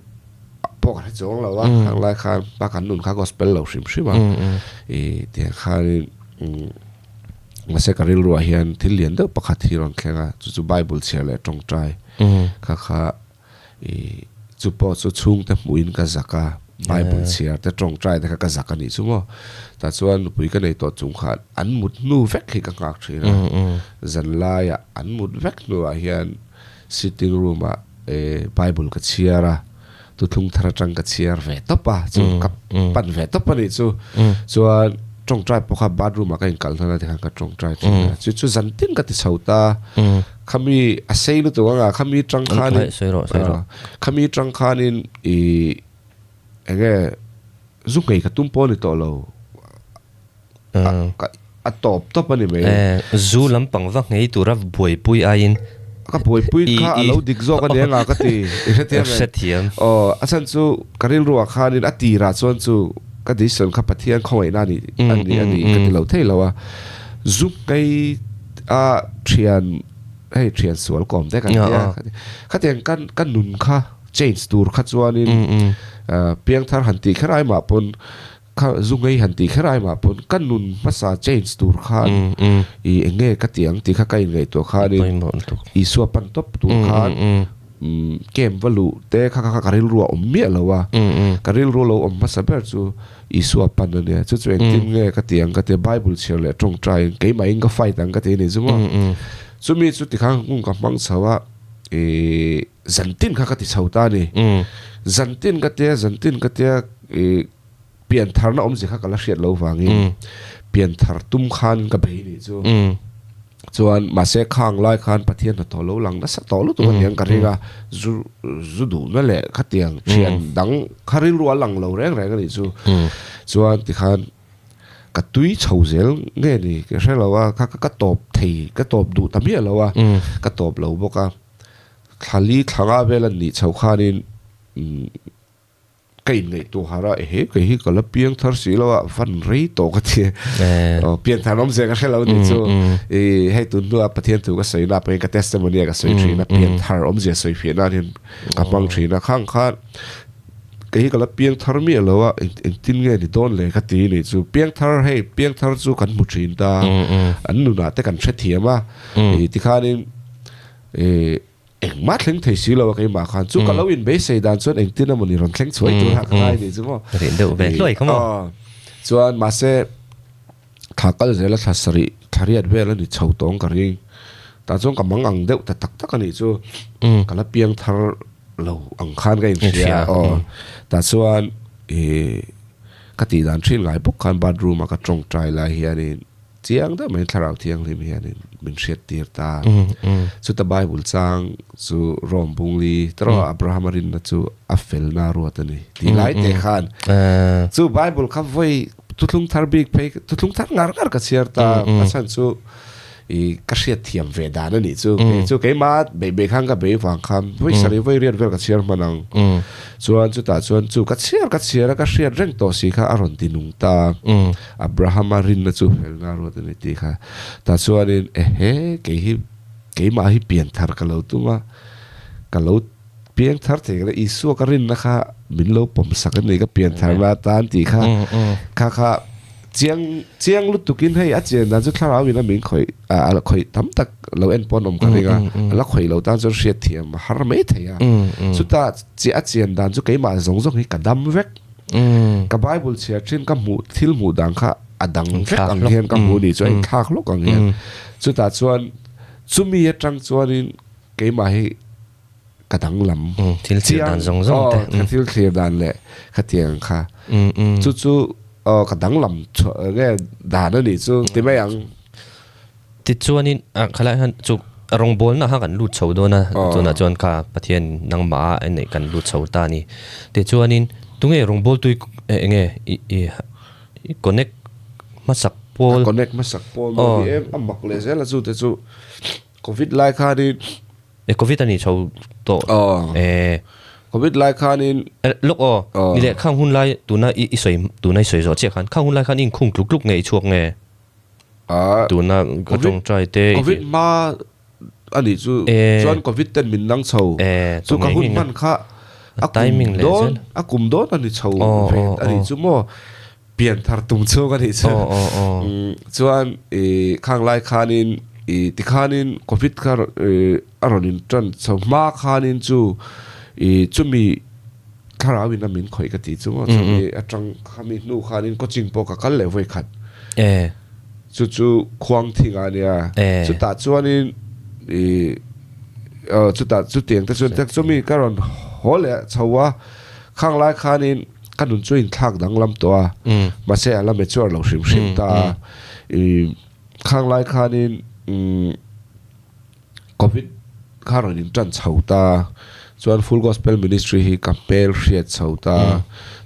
pawh ka hre chuang lo a khang lai khan pa kan nun kha gospel lo hrim hrim a i tiang khanin mahse ka rilruah hian thil lian deuh pakhat hi rawn thleng a chu chu bible chhiar leh tawngtai kha kha i chu pawh chu chhungte hmuhin ka zak a bible chhiar te tawngtai te kha ka zak a nih chu maw tah chuan nupui ka nei tawh chung khan an mut hnu vek hi ka nghak thin a zanlaiah an mut vek hnuah hian sitting room ah E Bible ka chhiar a, Thuthlung thar atang ka chhiar ve tawp a, chu ka pan ve tawp a nih chu. Chuan tawngtai pawh kha bathroom ah ka inkal hnan a tikhan ka tawngtai thin a, chu chu zan tin ka ti chho ta. Khami a sei lutuk anga khami tang khanin khami tang khanin i enge zu nghei ka tum pawh a ni tawh lo. A tawp tawp a ni mai. Zu lampang va nghei tura buaipui aiin. Ka buaipui kha a lo dik zawk a ni anga ka ti. I hrethiam em? Hrethiam. Aw, a chhan chu ka rilruah khanin a tirah chuan chu ka decision kha Pathian khawngaihna a ni a ni a ni ka ti lo thei lo a. Zu nghei a thian hei thian sual kawm te kan tia. Khatiang ka nun kha change tur kha chuanin piangthar han tih kher ai mah pawn Kha zu ngei han tih kher ai mah pawn ka nun hmasa change tur khan i eng nge ka tih ang tih kha ka inngaihtuah khanin Isua pan tawp tur khan camp va luh te kha kha ka rilru a awm miah lo a, ka rilru lo awm hmasa ber chu Isua pan a nia, chu chu engtin nge ka tih ang ka tia Bible chhiar leh tawngtaiin keimahin ka fight ang ka ti a ni chu maw. Chumi chu tikhan kung ka hmang chho a i zantin kha ka ti chho ta a ni, zantin ka tia zantin ka tia i. Piantharna awmzia kha ka la hriat lo vangin pianthar tum khan ka bei nih chu. Chuan mahse khang lai khan Pathian hnathawh lo lang nasa tawh lutuk a niang ka ring a, zu zu duhna leh khatiang thian dang kha rilru a lang lo reng reng a nih chu. Chuan tikhan ka tui chho zel nge ni ka hre lo a, kha ka tawp thei ka tawp duh ta miah lo a, ka tawp lo bawk a. Thlali thlanga vel a nih chho khanin Ka inngaihtuah harh a, ehe kei hi ka la piang thar si lo a, van rei tawh ka ti. Aw pian thar awm zia ka hre lo ni chu. I hei tun hnua Pathian thu ka sawi na pawhin ka testimony a ka sawi thin a, pian thar awm zia sawi fiah nan hian ka hmang thin a. Khang khan kei hi ka la piang thar miah lo a, engtin nge ni dawn le ka ti ni chu. Piang thar hei piang thar chu kan hmu thin ta, an nunah te kan hrethiam a, i tikhanin i Engmah thleng thei si lo a keimah khan chu ka lo in beisei dan chuan engtin emaw ni rawn thleng chhuai tur a ka ngai ni chu maw. Rih deuh ve hluai kha maw. Chuan mahse thla kal zela thla sarih thla riat vel a ni chho tawng ka ring. Tah chuan ka mang ang deuh ta tak tak a nih chu ka la piang thar lo ang khan ka inhria aw. Tah chuan ih ka tih dan thin ngai bawk khan bathroom a ka tawngtai lai hianin Chiang deuh mai Thlarau Thianghlim hianin min hriattir ta. Chuta Bible chang chu Rome bungli tawh Abrahama rinna chu a felna ruat a ni tih lai te khan chu Bible kha vawi thuthlung thar bik phei thuthlung thar ngar ngar ka chhiar ta. A chhan chu i ka hriat thiam ve dan a nih chu. Kei chu keimah beih beih khan ka bei vang khan vawi sarih vawi riat vel ka chhiar hman ang. Chuan chutah chuan chu ka chhiar ka chhiar a ka hriat reng tawh si kha a rawn ti nung ta. Abrahama rinna chu felna ruat a ni tih kha. Tah chuanin, Ehe, kei hi, keimah hi pian thar ka lo tum a, ka lo piang thar thei ka la, Isua ka rinna kha min lo pawm sak a ni, ka pian tharna atan tih kha, kha kha chiang, chiang lutukin hei a chian dan chu thlarau in a min khawih, a khawih tam tak lo en pawn awm ka ring a, a la khawih lo tan chuan hriatthiam a har mai thei a. Chutah a chian dan chu keimah zawng zawng hi ka dam vek. Ka Bible chhiar thin ka hmuh thil hmuh dan kha a dang vek ang hian ka hmu ni chu a inthlak hlawk ang hian. Chutah chuan Chumi atang chuanin keimah hi ka danglam thil thlir dan zawng zawng te. Ka thil thlir dan leh khatiang kha. Chu chu ka danglam nge dan a nih chu ti mai ang. Tichuanin khalai hian chu rawngbawlna kha kan lut chho dawn a, tunah chuan kha Pathian nangmah a neih kan lut chho ta a ni. Tichuanin tunge rawngbawltui enge i connect hmasak pawl. Ka connect hmasak pawl maw ni em a mak leh zel a chu te chu Covid lai khanin. E Covid a ni chho tawh e. Covid lai khanin. Lawk aw ni leh khang hun lai tuna i sawi tuna i sawi zawh chiah khan khang hun lai khan i inkhung tluk tluk nge i chhuak nge? Tuna ka tawngtai te i Covid hma a nih chu chuan Covid ten min nang chho chu ka hun hman kha a kum dawn a kum dawn a ni chho ve a nih chu maw pian thar tum chhung a nih chu chuan i khang lai khanin i tikhanin Covid kha a rawn in tan chho hma khanin chu i chumi Thlarau in a min khawih ka tih chu maw chumi atang khami hnu khanin coaching pawh ka kal leh vawi khat. Chu chu khuang thing a nia. Chutah chuanin i chutah chutiang te chuan chumi ka rawn haw leh chho a, khang lai khanin ka nun chu inthlak danglam tawh a, mahse a la mature lo hrim hrim ta a. I khang lai khanin Covid kha rawn in tan chho ta, chuan Full Gospel Ministry hi ka hmel hriat chho ta.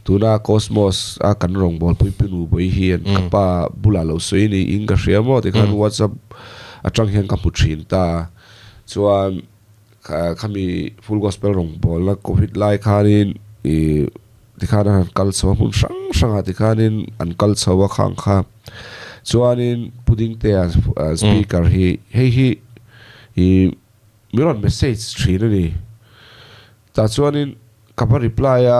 Tuna Cosmos a kan rawngbawlpui Pinu Bawi hian ka pa bulah lo sawi ni in ka hria maw tikhan WhatsApp atang hian ka hmu thin ta. Chuan khami Full Gospel rawngbawlna Covid lai khanin ih tikhan an han kal chho a hmun hrang hrangah tikhanin an kal chho a khang kha. Chuanin Pudingtea speaker hi hei hi ih min rawn message thin a ni. Tah chuanin ka va reply a,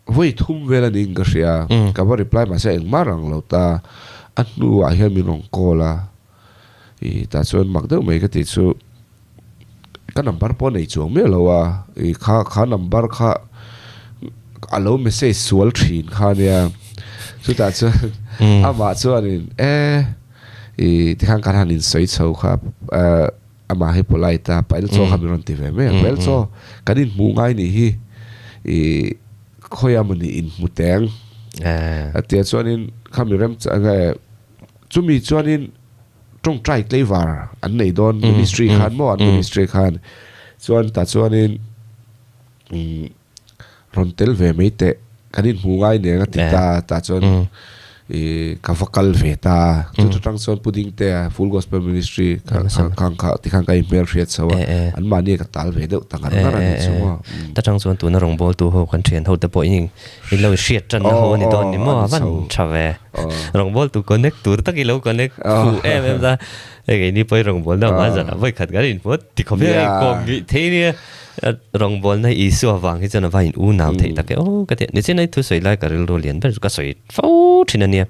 vawi thum vel a niin ka hria. Ka va reply mahse engmah rang lo ta. A hnuah hian min rawn call a, ih tah chuan mak deuh mai ka tih chu ka number pawh a nei chuang miah lo a, ih kha kha number kha a lo message sual thin kha nia chutah chuan amah chuanin e ih tikhan kan han insawi chho kha eh amah hi polite a pail chaw kha min rawn ti ve mai a pail chaw kan inhmuh ngai nih hi ih khawiah mawni inhmu teng a tia chuanin khami rem chumi chuanin. Tawngtai tleivar an nei dawn ministry khan maw an ministry khan chuan tah chuanin umm rawn tel ve mai teh kan inhmu ngai nen a ti ta tah chuan ih ka va kal ve ta chu chu tang chuan pudding te a full gospel ministry khang kha tikhan ka inhmel hriat chho a an mahni ka tal ve deuh ta ngar ngar a nih chu maw. Ta tang chuan tuna rawngbâwl tu ho kan thian ho te pawh in In lo hriat tan na ho a ni dawn ni maw? A van tha ve. Rawngbâwl tu connect tur tak i lo connect fuh em em ta. Hei keini pawh i rawngbâwl na hma zan ah vawi khat kan inhmu a ti khawp hian a inkawm ngih thei nia. Rawngbâwl na Isua vang hi chuan a va in unau theih tak e aw ka ti a. Nichin a i thusawi lai ka rilru lian ber chu ka sawi fo thin a nia.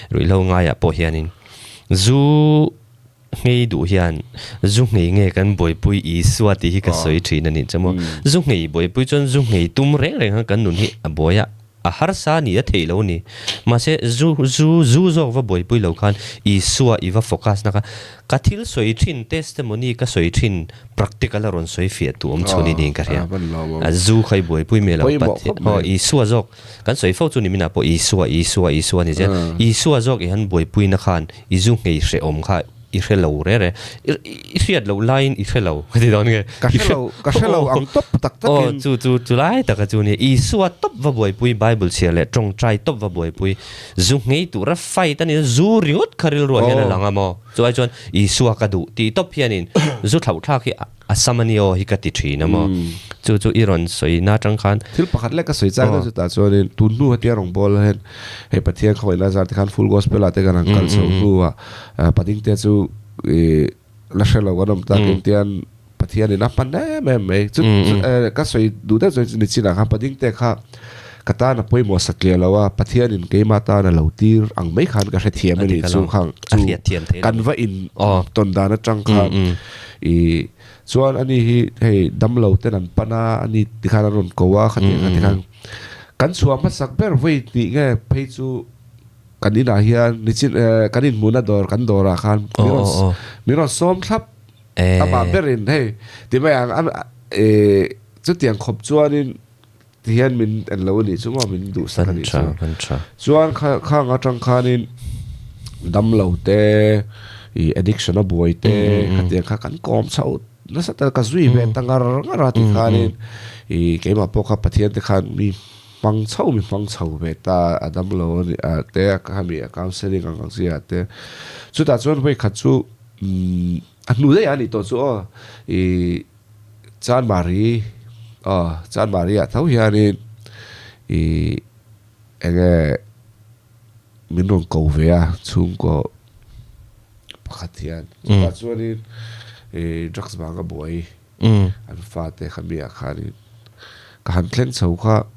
Ruihhlo ngaiah pawh hianin zu Nghei duh hian zu nghei nge kan buaipui Isua tih hi ka sawi thin a nih chu maw. Zu nghei buaipui chuan zu nghei tum reng reng khan kan nun hi a buai a, a harsa ni a theih lo a ni. Mahse zu zu zu zawk va buaipui lo khan Isua i va focus na kha ka thil sawi thin testimony ka sawi thin practical a rawn sawi fiah tu awm chhun i niin ka hria. Zu kha i buaipui mai lo Pathian aw Isua zawk Kan sawi fo chu niminah pawh Isua, Isua, Isua a ni zel. Isua zawk i han buaipuina khan i zu nghei hrehawm kha i hre lo re re. I hriat loh laiin i hre lo ka ti dawn nge? Ka hre lo, ka hre lo ang tawp tak takin. Aw, chu chu chu lai taka chu nia. Isua tawp va buaipui, Bible chhiar leh tawngtai tawp va buaipui. Zu nghei tura fight a ni a, zu ringawt kha rilruah hian a lang a maw? Chu ai chuan Isua ka duh tih tawp hianin zu thlauhthlak hi a. A sam a ni aw hi ka ti thin a maw. Chu chu i rawn sawi na atang khan. Thil pakhat lek ka sawi chak deuh chutah chuanin tun hnu hetia rawn bawl hian hei Pathian khawngaihna zar te khan full gospel ah te kan han kal chho hnuah pating te chu ih la hre lo kan awm tak engtian Pathian in a hman em em mai. Chu ka sawi duh deuh chuan ni chinah khan pating te kha ka tan a pawimawh satliah lo a, Pathian in keimah tan a lo tir ang mai khan ka hrethiam a ni chu khang chu kan va in tawn dan atang khan. I chuan ani hi hei damlo ten an pan a, ani tikhan an rawn ko a, khatiang kha tikhan kan chhuah hmasak ber vawi hnih nge phei chu Kan inah hian nichin kan inhmuhna dawr kan dawrah khan min rawn min rawn sawm thlap amah berin hei ti mai ang chutiang khawp chuanin tihian min en lo a nih chu maw min duhsak a nih chu chuan khang atang khanin damlo te ih addiction a buai te khatiang kha kan kawm chho nasa ta ka zui ve ta ngar ngar a tikhanin ih keimah pawh kha Pathian te khan mi Hmang chho mi hmang chho ve ta a dam lo a ni a te a khami a counselling ang ang zia te chutah chuan vawi khat chu umm a hnu daih a ni tawh chu aw ih Chanmari aw Chanmari ah tho hianin ih eng nge min rawn ko ve a chhungkaw pakhat hian chutah chuanin ih drugs vanga buai An fate kha mi ah khanin ka han thleng chho kha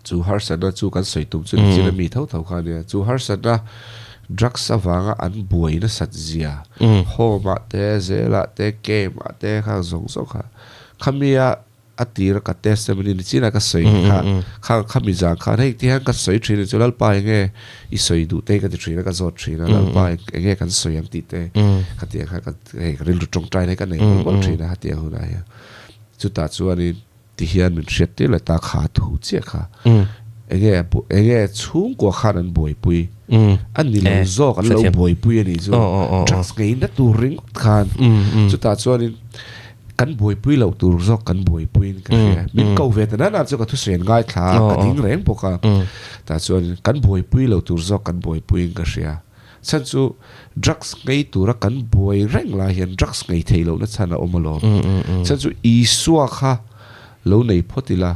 chu harsatna chu kan sawi tum chu nichin a mi tho tho kha ania chu harsatna drugs avanga an buai nasat zia home ah te zel ah te camp ah te kha zawng zawng kha khami a A tira ka testimony ni chin a ka sawi kha kha khami zan khan hei ti hian ka sawi thin a chu Lalpa enge i sawi duh te ka ti thin a ka zawt thin a Lalpa enge kan sawi ang tih te ka ti ang khan ka hei ka rilru tawngtai na hi ka nei mawlh mawlh thin a hetiang hunah hian chutah chuanin ti hian min hriat tir leh ta kha thu chiah kha enge enge chhungkua khan an buaipui a ni lo zawk an lo buaipui a nih chu drugs ngeina tur ringawt khan chutah chuanin Kan buaipui loh tur zawk kan buaipuiin ka hria. Min ko ve ta nana chu ka thusawi an ngaithla a, ka ding reng bawk a. Tah chuan kan buaipui loh tur zawk kan buaipuiin ka hria. Chhan chu drugs nghei tura kan buai reng lai hian drugs nghei theih lohna chhan a awm alawm. Chhan chu Isua kha lo nei phawt ila,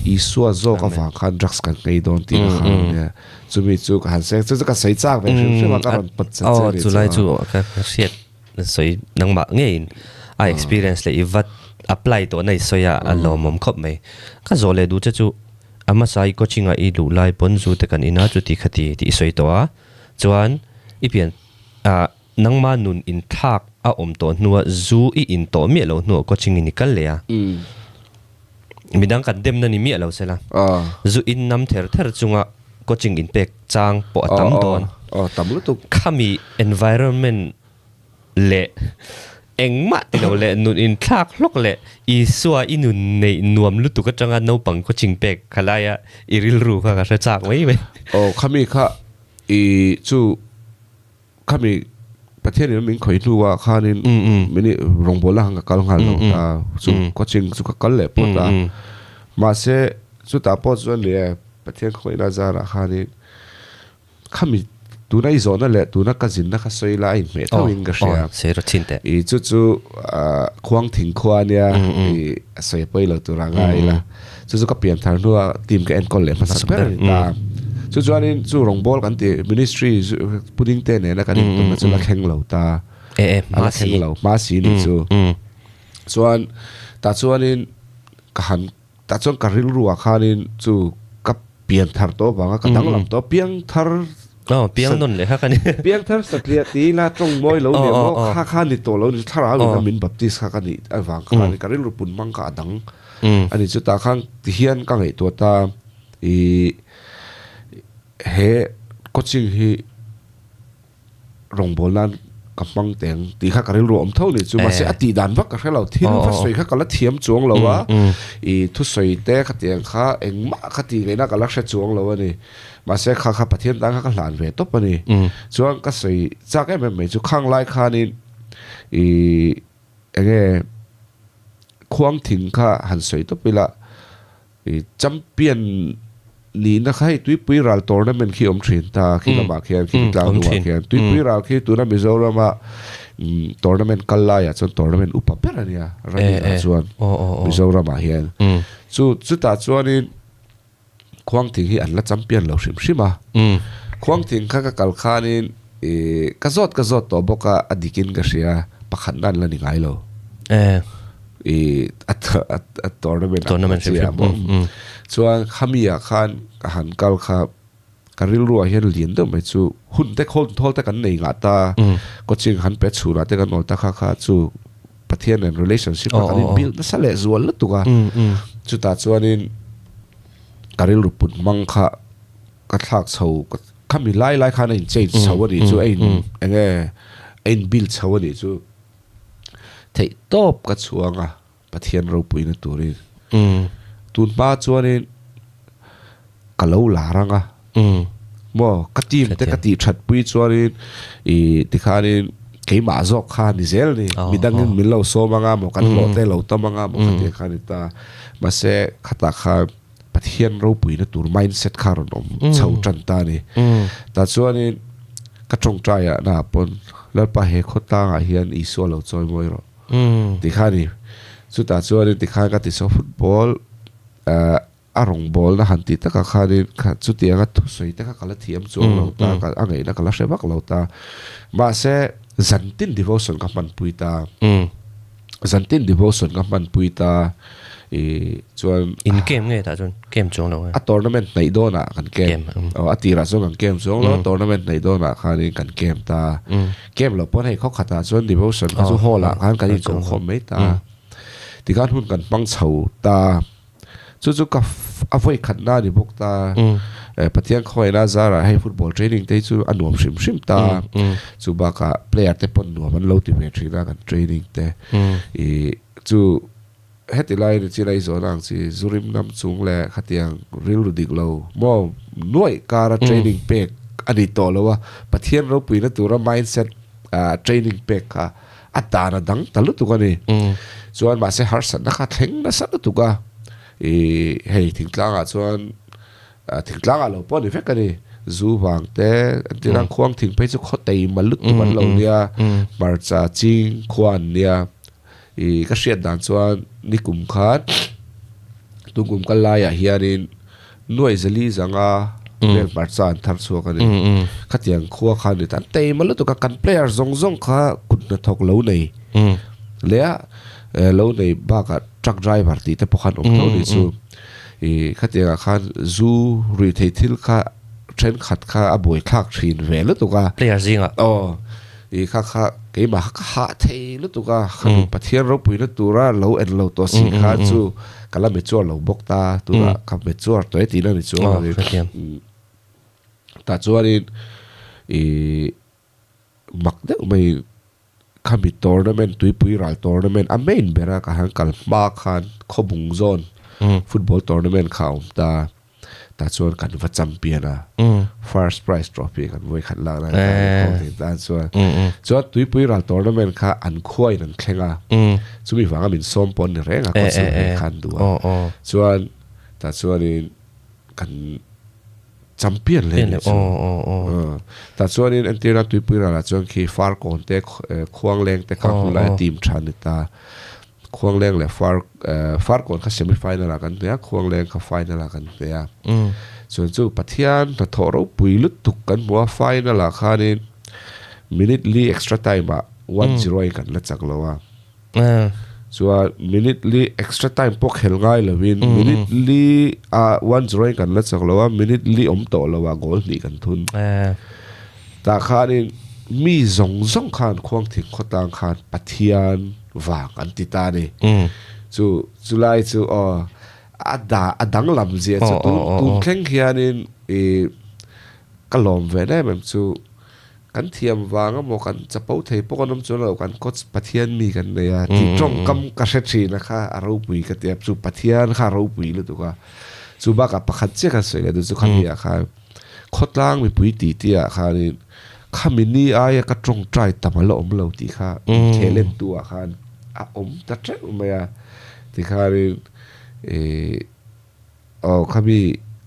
Isua zawk avang khan drugs kan nghei dawn tih ka hau ania. Chumi chu ka han sawi, chu chu ka sawi chak ve hrim hrim a, ka rawn pawt chat che a nih chu. Aw, chulai chu ka hriat. Sawi nangmah ngeiin a experience leh i vat apply tawh na i sawi a, a lawmawm khawp mai. Ka zawh leh duh che chu a hmasa i coaching ah i luh lai pawn zu te kan in a chuti khati tih i sawi tawh a, chuan i pian ah nangma nun inthlak a awm tawh hnua zu i in tawh miah loh hnuah coaching in i kal leh a, midang kan demna ni miah lo sela, zu in nam ther ther chunga coaching in pek chang pawh a tam dawn. Khami environment leh engmah ti lo leh nun inthlak hlawk leh Isua i nun neih nuam lutuk atanga naupang coaching pek kha laia i rilru kha ka hre chak mai mai. Aw khami kha i chu khami Pathian in min khawih hnuah khanin min i rawngbawlna khan ka kal nghal lo ta chu coaching chu ka kal leh phawt a mahse chutah pawh chuan leh Pathian khawihna zarah khanin Khami tuna i zawhna leh tuna ka zinna kha sawi la a inhmeh tho in ka hria. I chu chu khuang thing khua ania i sawi pawi lo tur a ngai ila. Chu chu ka pian thar hnua team ka enkawl leh hmasak ber a ni ta. Chu chuanin chu rawngbawl kan tih ministry pudding te nena kan intumna chu la thleng lo ta. A la thleng lo hma si ni chu. Chuan tah chuanin ka han Tah chuan ka rilru ah khanin chu ka pian thar tawh avanga ka danglam tawh piang thar Aw, piang nawn leh kha ka ni. Piang thar satliah ti ila tawng mawi lo nia maw kha kha ni tawh lo ni thlarau in a min baptist kha ka nih avang khan ka rilru pun hmang kha a dang a ni chu tah khan ti hian ka ngaihtuah ta ih he coaching hi Rawngbâwl nân ka hmang teng tih kha ka rilru a awm tho ni chu. Mahse, a tih dan vak ka hre lo. Thil va sawi kha ka la thiam chuang lo a, i thusawi te khatiang kha engmah kha tih ngaihna ka la hre chuang lo a ni. Mahse, kha kha Pathian tân kha ka hlan ve tawp a ni. Chuan ka sawi châk em em mai chu khang lai khanin i eng nge khuang thing kha han sawi tawp ila, I champion nihna kha hei Tuipui ral tournament khi awm thin ta khi lamah khian khi tlang duhah khian Tuipui ral khi tuna Mizorama tournament kal laiah chuan tournament upa ber a nia running ah chuan Mizoramah hian chu chutah chuanin Khuangthing hi an la champion lo hrim hrim a Khuangthing kha ka kal khanin i ka zawt ka zawt tawh bawk a a dikin ka hria pakhatna an la ni ngai lo. I a a tournament ah Tournament hrim hrim. Maw chuan khami ah khan ka han kal kha ka rilru ah hian lian deuh mai chu hun te khawl thawl te kan nei ngah ta coaching han pe chhunah te kan awl ta kha kha chu Pathian nen relationship kha kan in build nasa leh zual lutuk a chutah chuanin ka rilru put hmang kha. ka thlak chho khami lai lai khan a in change chho a nih chu a in enge a in build chho a nih chu theih tawp ka chhuang a Pathian ropuina turin tun hma chuanin ka lo lar ang a maw ka team te ka tih that pui chuanin ih tikhanin keimah zawk kha ni zel ni midangin min lo sawm ang a maw kan hlawh te lo tam ang a maw khatiang kha a ni ta mahse khatah khan Pathian ropuina tur mindset kha rawn awm chho tan ta a ni tah chuanin ka tawngtai ah na pawn Lalpa he khawtlangah hian Isua lo chawi mawi rawh. Tikhan i chutah chuanin tikhan ka ti saw football a rawngbawlna han tih takah khanin kha chutianga thusawi te kha ka la thiam chuang lo ta ka a ngaihna ka la hre vak lo ta mahse zantin devotion ka hmanpui ta zantin devotion ka hmanpui ta i chuan In game nge tah chuan game chuang lo nge? A tournament hnaih dawnah kan game aw a tirah chuan kan game chuang lo tournament hnaih dawnah khanin kan game ta. Camp loh pawn hei khaw khatah chuan devotion kha chu hall ah khan kan inkawm khawm mai ta. Tikhan hun kan hmang chho ta. Chu chu ka a vawi khat na a ni bawk ta. Pathian khawngaihna a zarah hei football training te hi chu a nuam hrim hrim ta. Chu bakah player te pawn nuam an lo ti ve thin a kan training te. Ih chu heti lai ni chin a i zawn ang chi zurim nam chung leh khatiang rilru dik lo maw nuaih kara training pek a ni tawh lo a, Pathian ropuina tura mindset training pek kha a dan a dang ta lutuk a ni. Chuan mahse harsatna kha thleng nasa lutuk a, ih hei thingtlangah chuan thingtlangah lo pawh a ni vek a ni, zu vang te an tirang khuang thing phei chu khaw tei mal lutuk an lo nia, hmarcha ching khua an nia. Ih ka hriat dan chuan nikum khan tungkum kal laiah hianin nuaih zali zanga vel hmarcha an thar chhuak a ni. Khatiang khua khan ni ta an teima lutuk a kan player zawng zawng kha kut hnathawk lo nei leh a lo nei bakah truck driver tih te pawh khan awm tho ni chu. Ih khatiangah khan zu ruihtheih thil kha thenkhat kha a buaithlak thin ve lutuk a. Player zingah. Aw. I kha kha keimah kha ka hah thei lutuk a, khami Pathian ropuina tura lo en lo tawh si kha chu ka la mature lo bawk ta, tunah ka mature tawh e tihna ni chuang a ni. Tah chuanin i mak deuh mai khami tournament tuipui ral tournament a main bera ka han kal hma khan Khawbung zawn football tournament kha a awm ta. Tah chuan kan va champion a, first prize trophy kan vawi khat lak lai ta ni khawm thei tan chuan. Chuan tuipui ral tournament kha an khuain an thleng a, chumi vanga min sawm pawh an ni reng a, kawt chhung phei khan duh a. Chuan tah chuanin kan champion hle ni chu. Tah chuanin entirna tuipui ralah chuan khi Farkawn te Khuangleng te kha hun laia team tha ni ta. Khuangleng leh Far Farkawn kha semi final ah kan hne a, Khuangleng kha final ah kan hne a. Chuan chu Pathian hnathawh ropui lutuk kan hmu a, final ah khanin minute li extra time ah one zero in kan la chak lo a. Chuan minute li extra time pawh khel ngai lovin minute li ah one zero in kan la chak lo a, minute li awm tawh lo ah goal hnih kan thun. Tah khanin mi zawng zawng khan Khuangthing khawtlang khan Pathian vang an ti ta a ni. Chu chulai chu aw a da a danglam zia chu tun tun thleng hianin ih ka lawm ve em em chu kan thiam vang emaw kan chapo thei pawh kan awm chuan lo kan coach Pathian mi kan nei a tih tawngkam ka hre thin a kha a ropui ka ti a chu Pathian kha a ropui lutuk a chu bakah pakhat chiah kan sawi leh duh chu khami ah khan Khawtlang mipui tih tih ah khanin khami ni aia ka tawngtai tam a la awm lo tih kha inkhel en tu ah khan a awm ta teuh mai a. Tikhanin ih aw khami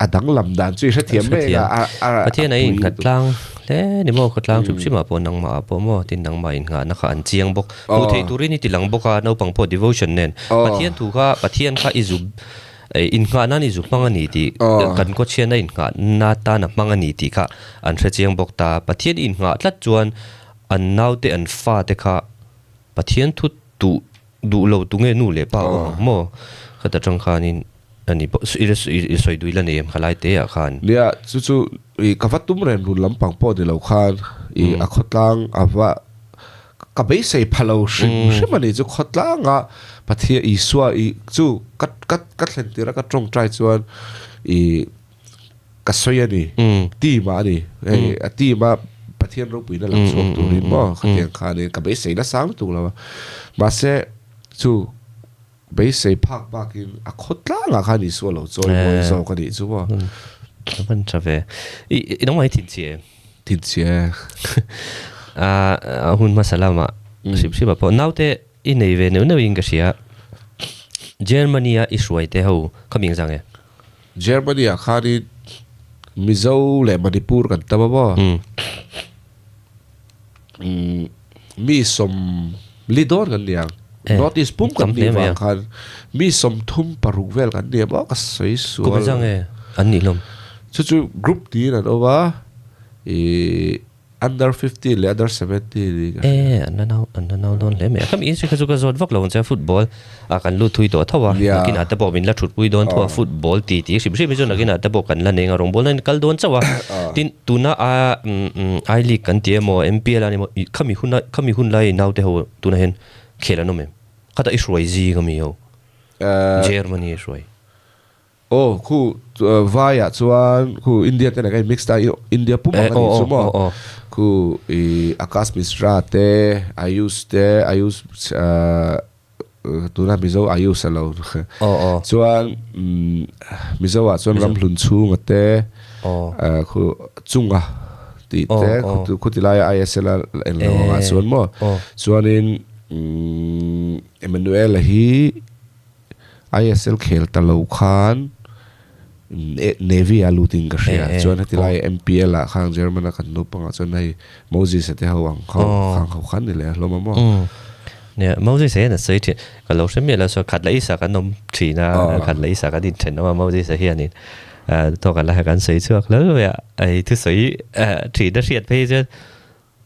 a danglam dan chu i hrethiam mai a a a Pathian a innghat tlang hle ni maw khawtlang hrim hrim ah pawh nangmah ah pawh maw tin nangmah inngahna kha an chiang bawk. Hmuh theih turin i ti lang bawk a naupang pawh devotion nen Pathian thu kha Pathian kha i zub Innghah nan i zu hmang a ni tih, kan kawchhiatna innghah na tan a hmang a ni tih kha an hre chiang bawk ta. Pathian innghah tlat chuan an naute an fate kha Pathian thu duh duh lo tu nge nu leh pa awm ang maw? Khata tang khanin a ni bawk. I sawi dui la nei em kha lai te ah khan? Nia, chu chu i ka va tum reng run lampang pawh ni lo khan i a khawtlang a va Ka beisei pha lo hrim hrim a ni chu khawtlanga Pathian Isua i chu ka ka ka thlen tir a ka tawngtai chuan i Ka sawi a ni. Team ah a ni. Hei a team a Pathian ropuina lang chhuak turin maw khatiang khanin ka beisei nasa lutuk lo a. Mahse chu beisei phak bakin a khaw tlangah khan Isua lo chawi mawi zawk a nih chu maw. A van tha ve. I nangmah hi thinchhi em? Thinchhi e. A hun hmasa lamah hrim hrim ah pawh naute i nei ve neuh neuhin ka hria. Germany a i hruai te ho kha mi engzang e? Germany ah khanin Mizo leh Manipur kan tam a maw? Mi 40 dawn kan ni ang. North East pum kan nih vang khan mi 36 vel kan ni a maw ka sawi sual. Kum engzang nge an nih hlawm? Chu chu group tiin an awm a, ih Under 15 leh under 17 ni ka hria. E, an la nau, an la nau dawn hle mai a. Khami insi kha chu ka zawt vak lo ang che a, football ah kan lut thui tawh tho a, nakinah te pawh min la thutpui dawn tho a, football ti ti hrim hrim hi chu nakinah te pawh kan la nei ang a, rawngbawlna in kal dawn chauh a. Tin, tuna a I League kan ti emaw, MPL a ni emaw, khami huna, khami hun lai naute ho tunah hian khel an awm em? Khatah i hruai zing ami ho? Germany i hruai. Aw khu vai ah chuan khu India te nen kan in mix ta India pum ang a nih chu maw khu i Akash Mishra te Ayush te Ayush tuna Mizo Ayush a lo chuan Mizo ah chuan Ramhlun chhunga te khu Chunga tih te khu ti laia ISL a en lo angah chuan maw chuanin Emmanuel-a hi ISL khel ta lo khan Navy a lut in ka hria. Chuan heti lai MPL ah khan German a kan naupang ah chuan hei Moses a te ho ang kho khang ho khan ni leh a hlawm a maw. Nia Moses a hian a sawi thin. Ka lo hre miah lo saw khat leh isa kan awm thin a, khat leh isa kan inthen awm a Moses a hianin tawk a la kan sawi chhuak hlauh mai a, hei thusawi thin a hriat phei chuan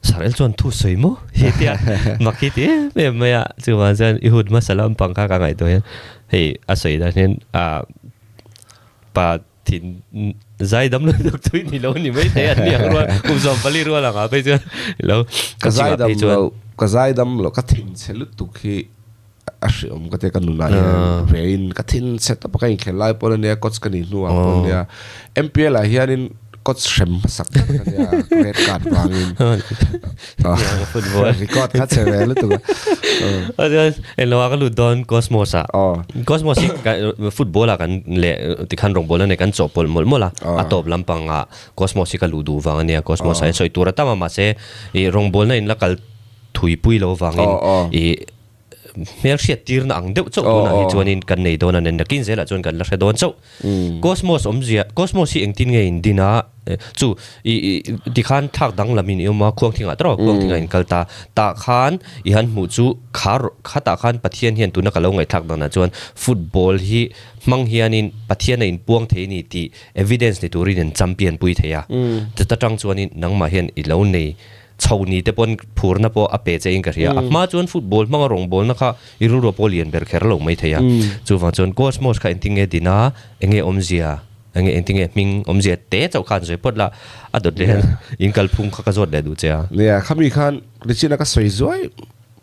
Sarel chuan thu sawi maw hi tia mak hi ti em em mai a, chuvang chuan i hun hmasa lampang kha ka ngaihtuah hian hei a sawi dan hian ah pa thin zai dam lo deuh tui ni lo ni mai thei an ni ang rual kum 14 rual ang ah phei chuan lo ka zai dam lo ka zai dam lo ka thin chhe lutuk hi a hriawm ka tia ka nunah hian vein ka thin chhe tawp a ka inkhel lai pawn ania coach ka nih hnuah pawn ania MPL ah hianin coach hrem hmasak tak ka nia red card vangin record kha chhe ve lutuk a englo ah ka lut dawn Cosmos ah Cosmos hi football ah kan leh tikhan rawngbawl a nei kan chawhpawlh mawlh mawlh a a tawp lampang ah Cosmos hi ka luh duh vang ania Cosmos ah hian sawi tur a tam a mahse ih rawngbawlna in la kal thuipui lo vangin ih hmel hriat tirna ang deuh chauh tunah hi chuanin kan nei dawn a ni. Nakin zelah chuan kan la hre dawn chauh. Cosmos awmzia, Cosmos hi engtin nge in din a? Chu i tikhan thlak danglamin i awm a, khuangthingah tawrh khuangthingah in kal ta. Tah khan i han hmuh chu kha khatah khan Pathian hian tuna ka lo ngaihthlak danah chuan football hi hmang hianin Pathian a inpuang thei a ni tih evidence ni turin an champion pui thei a. Chuta tang chuanin nangmah hian i lo nei Chho ni te pawn phurna pawh a pe che in ka hria. A hma chuan football hmanga rawngbawlna kha i rilru pawh lian ber kher lo mai thei a. Chuvang chuan Cosmos kha engtin nge din a, enge awmzia, enge engtin nge hming awmzia te chauh khan sawi phawt la, a dawt leh hian in kalphung kha ka zawt leh duh che a. Nia, khami khan Richina ka sawi zuai,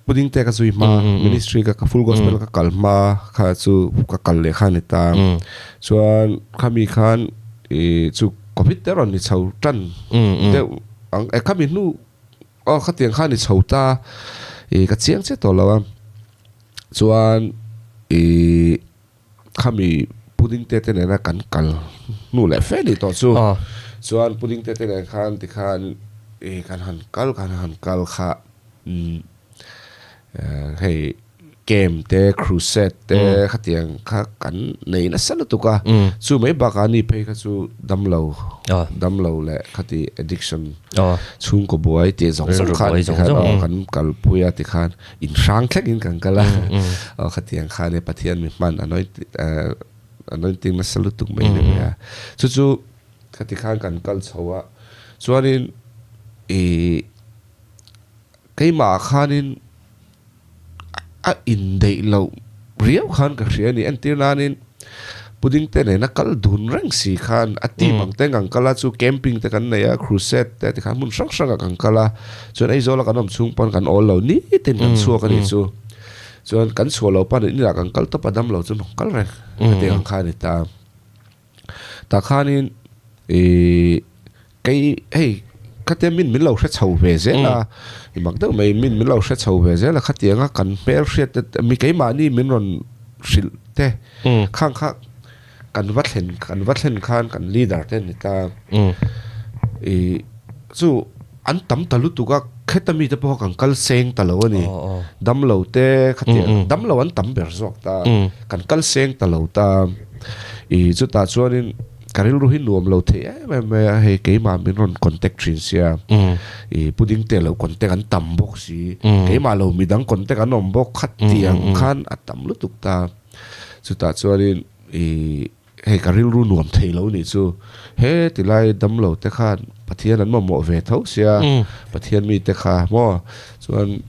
pudding te ka zui hma, ministry ka full gospel ka kal hma kha chu ka kal leh kha a ni ta. Chuan khami khan i chu covid te rawn ni chho tan deuh ang e khami hnu aw khatiang kha a ni chho ta i ka chiang chiah tawh lo a. Chuan i khami pudding te te nena kan kal hnu leh fe ni tawh chu. Chuan pudding te te nen khan tikhan i kan han kal kan han kal kha. Hei camp te crusade te khatiang kha kan nei nasa lutuk a, chu mai bakah ani phei kha chu damlo damlo leh khati addiction chhungkaw buai tih zawng zawng khan tikhan aw kan kalpui a tikhan inhrang thlengin kan kal a, aw khatiang khan e Pathian mi hman anointing nasa lutuk mai a ni mai a, chu chu khati khan kan kal chho a chuanin ih. Keimah khanin a indeih loh riau khan ka hria a ni. Entir nanin pudding te nena kal dun reng si khan a team ang te kan kal a, chu camping te kan nei a, crusade te tikhan hmun hrang hrangah kan kal a, chuan Aizawla kan awm chhung pawn kan awl lo nitin kan chhuak a nih chu. Chuan kan chhuah loh pawn inah kan kal tawp a, damlo chu kan kal reng hetiang ang kha a ni ta. Tah khanin. I kei hei khatia min min lo hre chho ve zel a, i mak deuh mai min min lo hre chho ve zel a khatianga kan hmel hriat te mi keimahni min rawn hrilh te khang kha kan va thlen kan va thlen khan kan leader te ni ta i chu an tam ta lutuk a kheta mite pawh kan kal seng ta lo a ni damlo te khatia damlo an tam ber zawk ta kan kal seng ta lo ta i chutah chuanin Ka rilru hi nuam lo thei em em mai a, hei keimah min rawn contact thin sia, i pudding te lo contact an tam bawk si, keimah lo midang contact an awm bawk kha tiang khan a tam lutuk ta. Chutah chuanin i hei ka rilru nuam thei lo nih chu, he tilai damlo te khan Pathian an mamawh ve tho sia, Pathian mite kha maw chuan,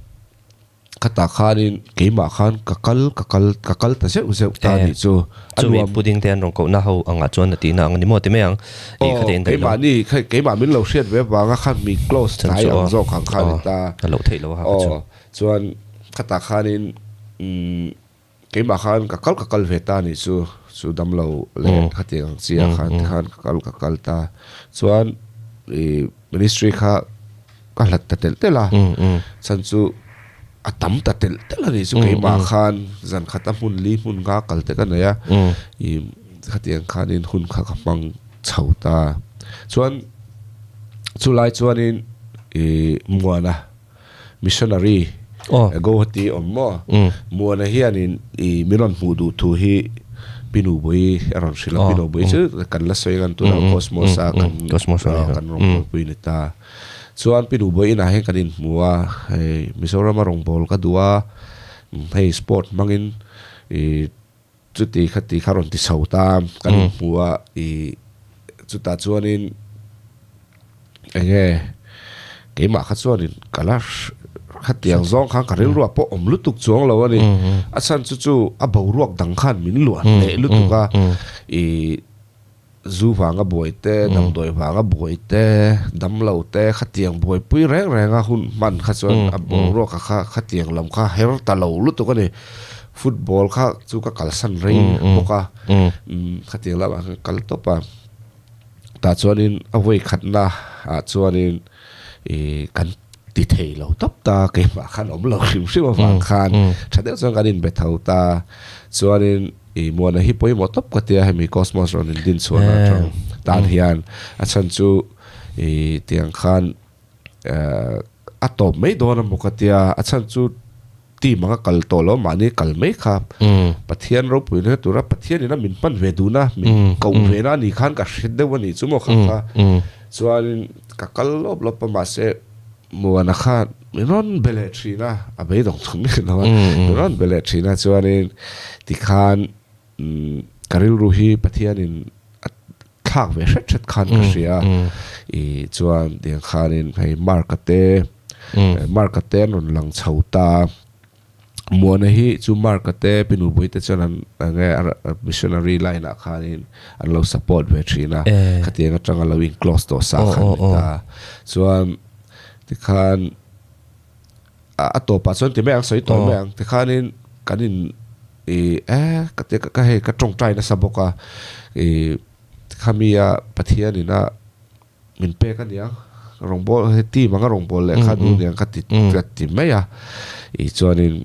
Khatah khanin keimah khan ka kal ka kal ka kal ta zeuh zeuh ta nih chu. A nuam. Chumi pudding te an rawn kohna ho angah chuan a tihna ang a ni maw ti mai ang. Aw, keimahni keimah min lo hriat ve avanga khan mi close tlai ang zawk ang kha a ni ta. A loh theih lo a ha kha chu. Aw, chuan khatah khanin umm keimah khan ka kal ka kal ve ta nih chu. Chu damlo leh khatiang ang chi ah khan tikhan ka kal ka kal ta. Chuan ih ministry kha. Ka hlat ta telh telh a, chhan chu a tam ta telh telh a nih chu keimah khan zan khat a hmun li hmun nga kal te ka nei a, ih khatiang khanin hun kha ka hmang chho ta. Chuan chulai chuanin ih Muana missionary Guwahati awm maw? Muana hianin ih min rawn hmuh duh thu hi Pinu Bui a rawn hrilh a, Pinu Bui chu kan la sawi ngan tunah Cosmos a kan rawn kalpui ni ta. Chuan Pi Duhbawi inah hian kan inhmu a, hei Mizorama rawngbâwl ka duh a, hei sport hmangin ih chuti khati kha rawn ti chho ta kan inhmu a, ih chutah chuanin eng nge keimah kha chuanin ka la khatiang zawng khan ka rilruah pawh awm lutuk chuang lo a ni. A chhan chu chu a boruak dang khan min luah hneh lutuk a, ih. Zu vanga buai te, damdawi vanga buai te, damlo te khatiang buaipui reng reng a hun hman kha chuan a boruak kha khatiang lam kha her ta lo lutuk a ni. Football kha chu ka kalsan rei bawk a, khatiang lamah khan ka kal tawp a. Tah chuanin a vawi khatna ah chuanin ih kan ti thei lo tawp ta, keimah khan awm lo hrim hrim avang khan tha deuh chuan kan inbe tho ta. Chuanin. I muana hi pawimawh tawp ka tia hemi Cosmos rawn in din chhuahna atang tan hian a chhan chu i tiang khan a tawp mai dawn a maw ka tia a chhan chu team anga kal tawh lo mahni kal mai kha Pathian ropui na tura Pathian in a min hman ve duhna min koh ve na anih khan ka hre deuh a nih chu maw kha kha chuanin ka kal lawp lawp a mahse Muana khan min rawn be leh thin a, a beidawng thung miah lo a, min rawn be leh thin a chuanin tikhan ka rilru hi Pathianin a thlak ve hret hret khan ka hria a, ih chuan tiang khanin hei Mark-a te Mark-a te an rawn lang chho ta. Muana hi chu Mark-a te Pi Nupui te chuan an enge missionary line ah khanin an lo support ve thin a, khatiang atanga lo in close tawh sa khan ni ta. Chuan tikhan a tawpah chuan ti mai ang sawi tawh mai ang tikhanin kan in ih e ka ti ka hei ka tawngtai nasa bawk a ih khami a Pathian ina Min pek a niang, rawngbâwl he team anga rawngbâwl leh kha duh niang ka ti ka ti mai a. Ih chuanin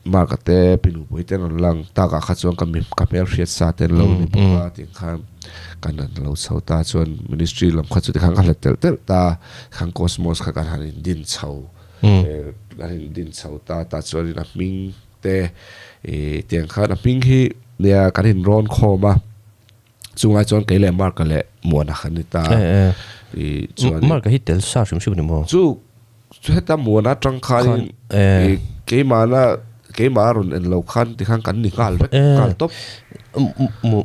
Mark-a te Pi Nupui te an rawn lang takah kha chuan ka mi ka hmelhriat sa te an lo ni bawk a tih khan kan han lo chho ta chuan ministry lam kha chu tikhan ka hlat telh telh ta khan Cosmos kha kan han indin chho kan indin chho ta tah chuanin a hming te ih tiang khan a hming hi nia kan inrawn khawm a. Chungai chuan kei leh Mark-a leh Muana khan ni ta. I chuan Mark-a hi tel sa hrim hrim ni maw? Chu chu heta Muana atang khanin i keimahna keimah a rawn en lo khan tikhan kan ni nghal vek nghal tawp.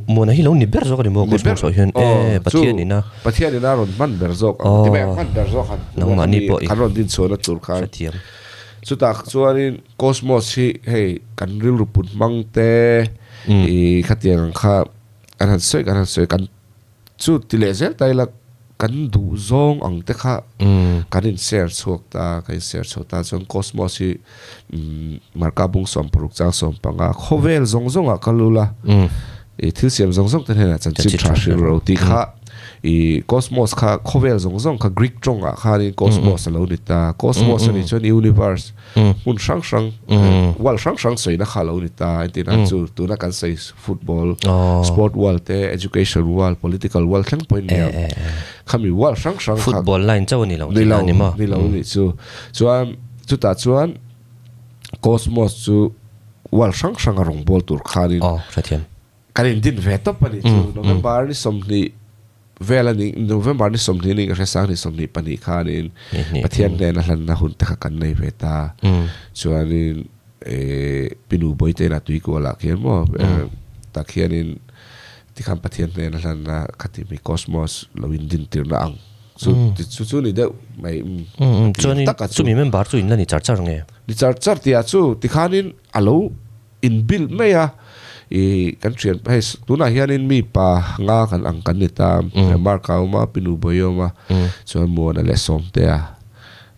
Muana hi lo ni ber zawk a ni maw? Ni ber hian e Pathian ina Pathian ina rawn hman ber zawk ang ti mai ang hman ber zawk han nangmahni pawh kan rawn din chhuahna tur khan hrethiam. Chutah chuanin Cosmos hi hei kan rilru put hmang te i khatiang ang kha Kan han sawi kan han sawi kan chu ti leh zel ta ila kan duh zawng ang te kha kan in share chhuak ta kan in share chhuak ta chuan cosmos hi marka bung 60 chang 15 khawvel zawng zawng ah ka lul a i thil siam zawng zawng te hnenah chanchin tha hrilh ro tih kha I cosmos kha khawvel zawng zawng kha Greek tawngah khanin cosmos a lo ni ta. Cosmos a nih chuan universe hmun hrang hrang world hrang hrang sawina kha a lo ni ta. Entirna chu tuna kan sawi football, sport world te, education world, political world thleng pawhin nia. Khami world hrang hrang kha Football line chauh a ni lo tih a ni maw? Ni lo, ni lo nih chu. Chuan chutah chuan cosmos chu world hrang hrang a rawngbâwl tur khanin Aw, hrethiam. Kan indin ve tawp a nih chu. November ni 20 vel a ni, November ni 20 ni ka hre sang ni 24 khanin Pathian hnena hlanna hun te kha kan nei ve ta. Chuanin Pinu Bawiteina tuikualah khian maw tak hianin tikhan Pathian hnena hlanna khati mi Cosmos lo indin tirna ang chu chu chu ni deuh mai. Chuanin chumi member chu in la ni char char nge? Ni char char tihah chu tikhanin a lo In build mai a, i kan thian hei tunah hianin mi pa nga kan ang kan ni ta, Mark a awm a, Pinu Bawi a awm a, chuan Muana leh Sawmtea,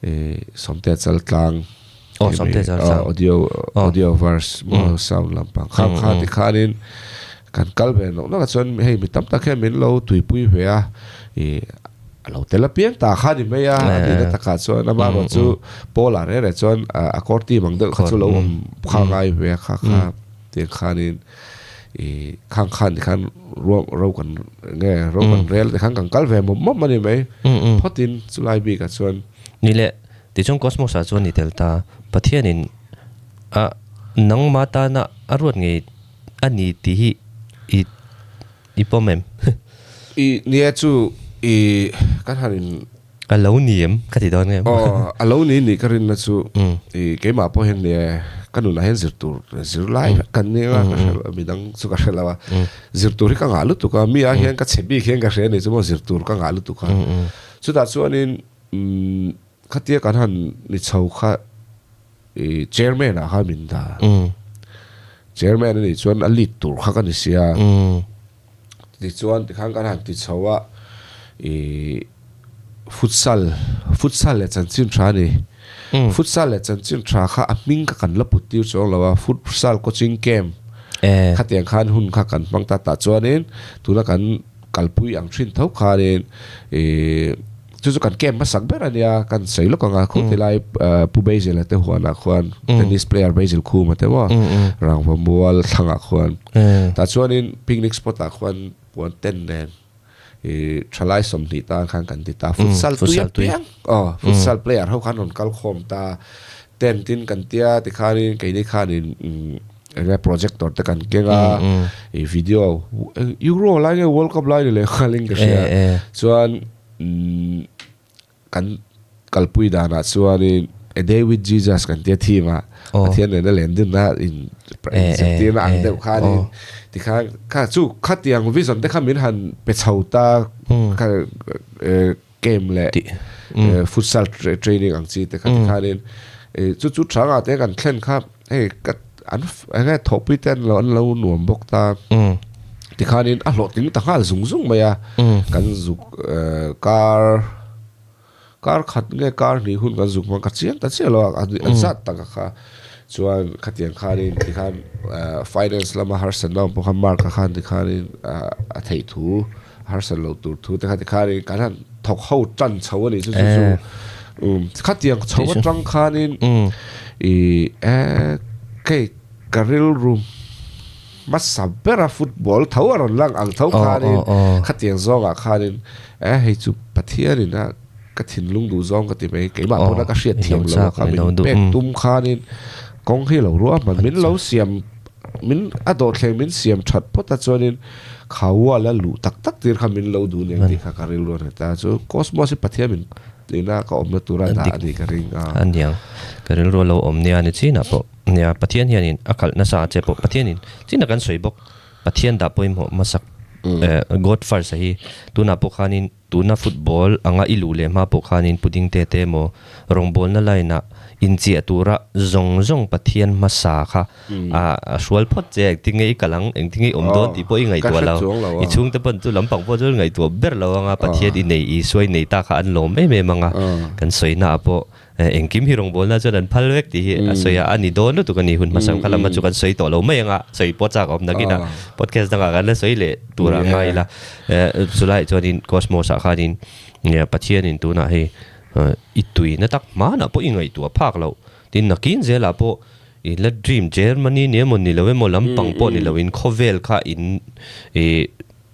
i Sawmtea Chaltlang, Oh, Sawmtea Chaltlang. Audio audio verse maw sound lampang kha kha tikhanin kan kal ve nawk nawk a, chuan hei mi tam tak hian min lo tuipui ve a, i A lo tel apiang ta kha ni mai a, a nihna takah chuan ama erawh chu Paula reh reh chuan a kawr team ang deuh kha chu lo awm kha ngai ve a kha kha tiang khanin ih khang khan tikhan ruang ro kan nge ro kan rel tikhan kan kal ve mawp mawp a ni mai phawtin chulai bikah chuan. Ni leh tichuan Cosmos ah chuan ni tel ta Pathianin a nangma tana a ruat ngei a ni tih hi i I pawm em? I nia chu i kan han in. A lo ni em? Ka ti dawn em? Aw, a lo ni nih ka rinna chu i keimah pawh hian nia ka nunah hian zir tur zir lai vek kan nia ka hre lo midang chu ka hre lo a, zir tur hi ka ngah lutuk a, mi ah hian ka chhe bik hian ka hria ni chu maw zir tur ka ngah lutuk a, chutah chuanin khatia kan han ni chho kha I chairman ah khan min dah. Chairman a nih chuan a lead tur kha ka ni sia. Tichuan tikhan kan han ti chho a, i futsal, futsal leh chanchin tha a ni. Futsal leh chanchin tha kha a hming kha kan la put tir chuang lo a, futsal coaching camp khatiang khan hun kha kan hmang ta tah chuanin tuna kan kalpui ang thin tho khanin i Chu chu kan camp hmasak ber a nia, kan sawi lawk ang a, khu tilai Pu Basil a te huanah khuan tennis player Basil Khuma te maw Rangva mual thlangah khuan tah chuanin picnic spot ah khuan puan tent nen i thalai 20 tan khan kan ti ta, futsal tui apiang aw futsal player ho khan rawn kal khawm ta, tent in kan tia tikhanin keini khanin enge projector te kan keng a i video Euro lai nge World Cup lai ni leh nghalin ka hria chuan. Umm kan kalpui danah chuanin A Day With Jesus kan tia theme a, Pathian nena len dinna in zirtirna ang deuh khanin tikhan kha chu khatiang vision te kha min han pe chho ta kha game leh futsal training ang chi te kha tikhanin chu chu thangah te kan thlen kha Hei ka an enge thawhpui te an lo an lo nuam bawk ta. Tikhanin a hlawhtling ta nghal zung zung mai a. Kan zuk kar kar khat nge kar hnih hun kan zuk hmang ka chiang ta chiah lo a an zat tak a kha. Chuan khatiang khanin tikhan finance lama harsatna awm pawh khan mark a khan tikhanin a theih thu harsat loh tur thu te kha tikhanin kan han thawk ho tan chho a nih chu chu chu khatiang chho atang khanin i e kei ka rilru hmasa bera football tho a rawn lang ang tho khanin khatiang zawngah khanin e hei chu Pathianin a ka thinlung duh zawng ka ti mai keimah pawh na ka hriat thiam lo a kha min pek tum khanin kawng hi lo ruah hman min lo siam Min a dawhthleng min siam that phawt a chuanin Khawuala luh tak tak tir kha min lo duh nen tih kha ka rilru a ni ta. Chu Cosmos hi Pathian min ina ka awmna tura dah a nih ka ring a. A niang. Ka rilru a lo awm nia ni chinah pawh nia Pathian hianin a khalh nasa a che pawh Pathianin chinah kan sawi bawk Pathian dah pawimawh hmasak God first a hi tunah pawh khanin. Tuna football anga i luh leh hma pawh khanin pudding te te emaw rawngbawlna line ah inchiah tura zawng zawng Pathian hmasa kha a hrual phawt che a, engtin nge i kal ang, engtin nge i awm dawn tih pawh i ngaihtuah lo. I chhungte pawn chu lampang pawh chu ngaihtuah ber lo anga Pathian i nei, Isua i nei ta kha an lawm em em anga kan sawina ah pawh Engkim hi rawngbawlna chuan an phal vek tih hi a sawi a, a ni dawn lutuk a ni. Hun hmasa kha lama chu kan sawi tawh lo mai ang a, sawi pawh chak a awm nakin a, podcast dangah kan la sawi leh tur ah ngai ila. Chulaiah chuanin Cosmos ah khanin Pathianin tunah hei i tuina tak hmanah pawh i ngaihtuah phak loh, tin nakin zelah pawh i la dream Germany ni emaw ni lo emaw lampang pawh ni loin khawvel kha in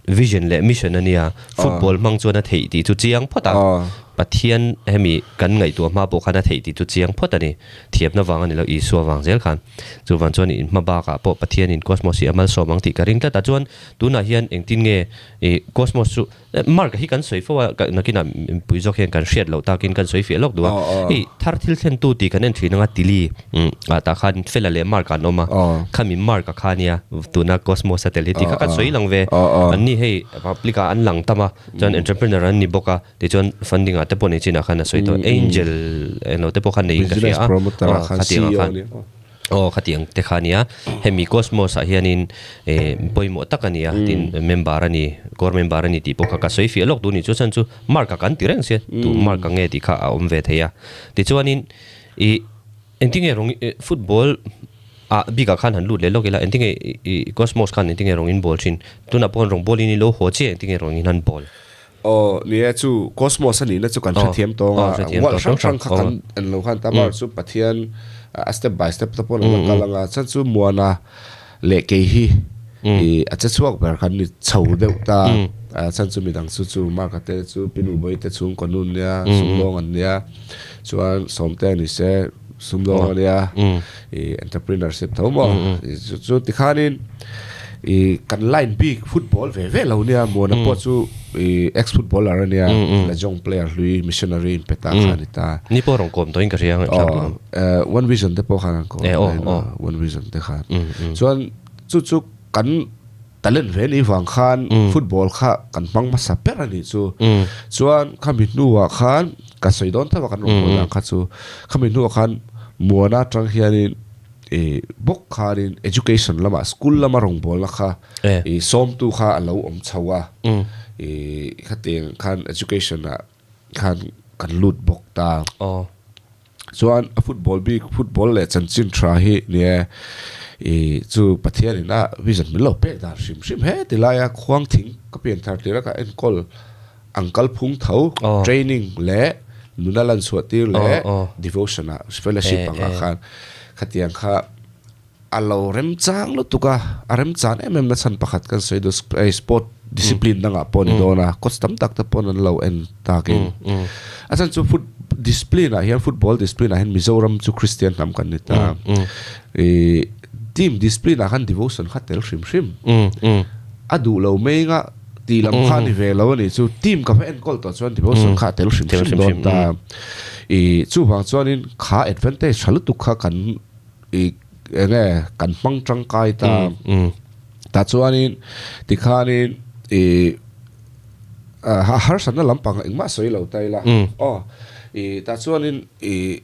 Vision leh mission a nia, football hmang chuan a theih tih chu chiang phawt a, Pathian hemi kan ngaihtuah hma pawh khan a theih tih chu chiang phawt a ni. Thiamna vang a ni lo, Isua vang zel khan. Chuvang chuan in hma bakah pawh Pathianin Cosmos hi a malsawm ang tih ka ring tlat a, chuan tunah hian engtin nge i Cosmos chu Mark hi kan sawi fo a, nakinah mipui zawk hian kan hriat loh takin kan sawi fiah lawk duh a, hei thar thil thlentu tih kan en thin anga Tili ah tah khan Fela leh Mark an awm a, khami Mark a kha nia tuna Cosmos a tel hi tih kha kan sawi lang ve. An ni hei public ah an lang tam a, chuan entrepreneur an ni bawk a, tichuan funding ah te pawh nei chinah khan a sawi tawh. Angel englo te pawh kha neiin ka hria a, aw khatiang ah khan aw khatiang te kha nia. Hemi Cosmos ah hianin pawimawh tak a ni a, tin member a ni, core member a ni tih pawh kha ka sawi fiah lawk duh a ni. Chu chuan chu Mark a kan ti reng sia, tu Mark a nge tih kha a awm ve thei a. Tichuanin ih Engtinge rawng football ah bikah khan han lut leh lawk ila engtinge i Cosmos khan engtinge rawng in ball thin? Tunah pawh rawng ball in i lo haw chiah engtinge rawng in han ball? Aw ni e chu Cosmos a nihna chu kan hrethiam tawng a, world hrang hrang kha kan en lo khan ta mar chu Pathian a step by step te pawh an la kal anga chuan chu Muana leh kei hi i a che chhuak ber khan ni chho deuh ta a chuan chu midang chu chu Mark-a te chu Pinu Bawi te chhungkaw nun nia sumdawng an nia chuan Sawmte a ni se sumdawng a nia i entrepreneurship tho maw chu chu tikhanin i kan line bik football ve ve lo nia Muana pawh chu i ex footballer a nia Lajong player hlui missionary in pe ta kha a ni ta. Ni pawh rawn kawm tawhin ka hria ngaihthlak duh. One Vision te pawh khan an kawm One Vision te khan chuan chu chu kan talent ve ni vang khan football kha kan hmang hmasa ber a nih chu chuan khami hnuah khan ka sawi dawn tho a kan rawn haw dan kha chu khami hnuah khan Muana atang hianin ih bawk khanin education lamah school lama rawngbawlna kha ih sawmtu kha a lo awm chho a ih khatiang khan education ah khan kan lut bawk ta. Chuan a football bik football leh chanchin tha hi nia ih chu Pathian in a vision min lo pek dan hrim hrim he ti laia khuang thing ka pian thar tir a ka enkawl ang kal phung tho training leh nuna lan chhuah tir leh devotion ah fellowship ang ah khan khatiang kha A lo remchang lutuk a, a remchan em em na chhan pakhat kan sawi duh hei sport discipline dangah pawh a ni dawn a, coach tam tak te pawn an lo en takin. A chhan chu foot discipline ah hian football discipline ah hian Mizoram chu Christian hnam kan ni ta. Ih team discipline ah khan devotion kha tel hrim hrim. A duh lo mai anga tih lam kha a ni ve lo a nih chu team ka va enkawl tawh chuan devotion kha a tel hrim hrim dawn ta. Ih chuvang chuanin kha advantage tha lutuk kha kan I enge kan hmang tangkai ta tah chuanin tikhanin i a harsatna lampang engmah sawi lo ta ila aw i tah chuanin i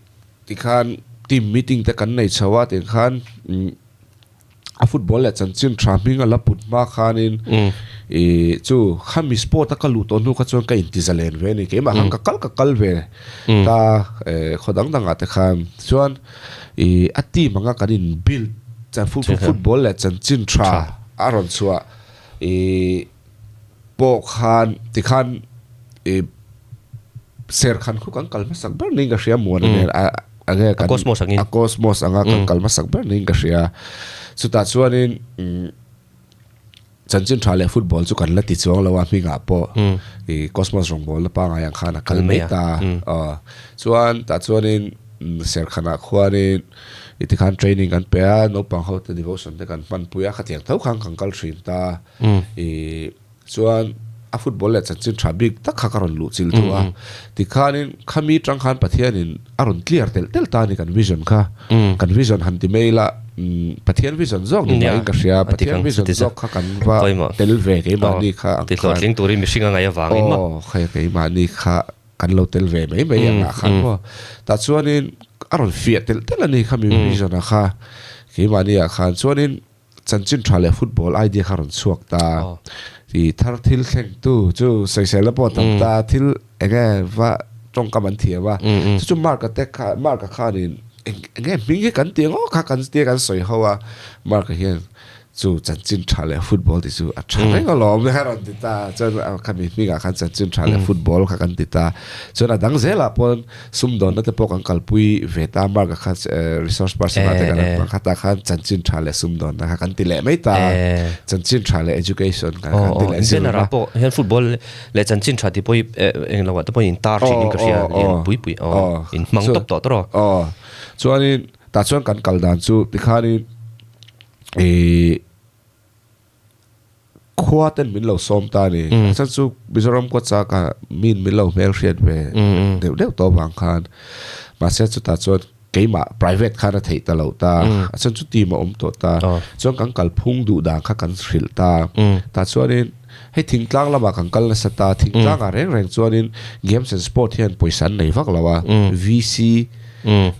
tikhan team meeting te kan nei chho a tikhan a football leh chanchin tha hming a la put hma khanin i chu khami sport a ka luh tawh hnu kha chuan ka inti zalen ve a ni keimah khan ka kal ka kal ve ta khaw dang dangah te khan chuan I a team anga kan in build chan football leh chanchin tha a rawn chhuah i pawh khan tikhan i serkhan khu kan kal hmasak ber niin ka hria muan a nen a enge kan a cosmos anga kan kal hmasak ber niin ka hria chutah chuanin Chanchin tha leh football chu kan la ti chuang lo a hmingah pawh i Cosmos rawngbawlna pangngai ang khan a kal mai ta. Aw chuan tah chuanin Serkhanah khuanin i tikhan training kan pe a, naupang ho te devotion te kan hmanpui a, khatiang tho khan kan kal thin ta. I chuan a football leh chanchin tha bik tak kha ka rawn luh chilh thu a. Tikhanin khami tang khan Pathianin a rawn clear telh telh ta a ni kan vision kha. Kan vision han ti mai ila. Pathian vision zawk ni maiin ka hria, Pathian vision zawk kha kan va tel ve keimahni kha ang khan. Tihlawhtling turin mihring a ngaih avangin maw? Aw, khaia keimahni kha kan lo tel ve mai mai ang ah khan maw. Tah chuanin a rawn fiah telh telh a ni kha mi vision a kha keimahni ah khan. Chuanin chanchin tha leh football idea kha rawn chhuak ta. I thar thil thlengtu chu sawiselna pawh a tam ta, thil enge va tawngkam an thiam a. Chu chu Mark-a te kha, Mark-a khanin eng enge hming hi kan ti ang aw kha kan tia kan sawi ho a. Mark-a hian Chu chanchin tha leh football tih chu a tha reng alawm a rawn ti ta. Chuan khami hmingah khan chanchin tha leh football kha kan ti ta. Chuan a dang zelah pawn sumdawnna te pawh kan kalpui ve ta. Mark-a kha resource person ah te kan rawn hmang kha ta khan chanchin tha leh sumdawnna kha kan ti leh mai ta. Chanchin tha leh education kha kan ti leh zir a. Pawh hian football leh chanchin tha tih pawh hi englo ah te pawh in tar thin in ka hria lian pui pui in hmang tawp tawh tawh rawh. Chuanin tah chuan kan kal dan chu tikhanin Ih khua ten min lo sawm ta a ni. A chhan chu Mizoram kawt chak ah min min lo hmel hriat ve deuh deuh tawh avang khan mahse chutah chuan keimah private khan a theih ta lo ta. A chhan chu team a awm tawh ta. Chuan kan kalphung duh dan kha kan hrilh ta. Tah chuanin hei thingtlang lamah kan kal nasa ta. Thingtlang ah reng reng chuanin games and sport hian pawisa an nei vak lo a. VC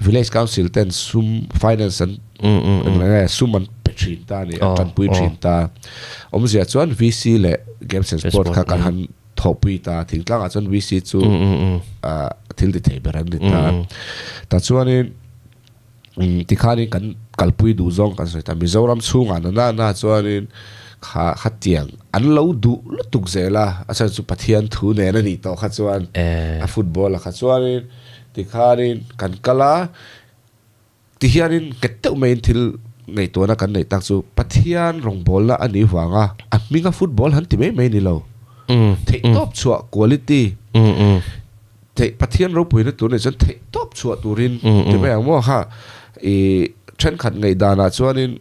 Village Council ten sum finance an Eng sum an pe thin ta a ni, an tanpui thin ta. Awmzia chuan VC leh Games and Sport kha kan han thawhpui ta. Thingtlangah chuan VC chu thil ti thei ber an ni ta. Tah chuanin tikhanin kan kalpui duh zawng kan sawi ta. Mizoram chhungah na na na chuanin kha khatiang an lo duh lutuk zel a, a chhan chu Pathian thu nen a nih tawh kha chuan a football a kha chuanin tikhanin kan kal a. Ti hianin nghet deuh maiin thil ngaihtuahna kan neih tak chu Pathian rawngbawlna a nih vanga a hminga football han ti mai mai ni lo. Theihtawp chhuah quality theih Pathian ropuina tur nih chuan theihtawp chhuah turin ti mai ang maw kha i thenkhat ngaihdanah chuanin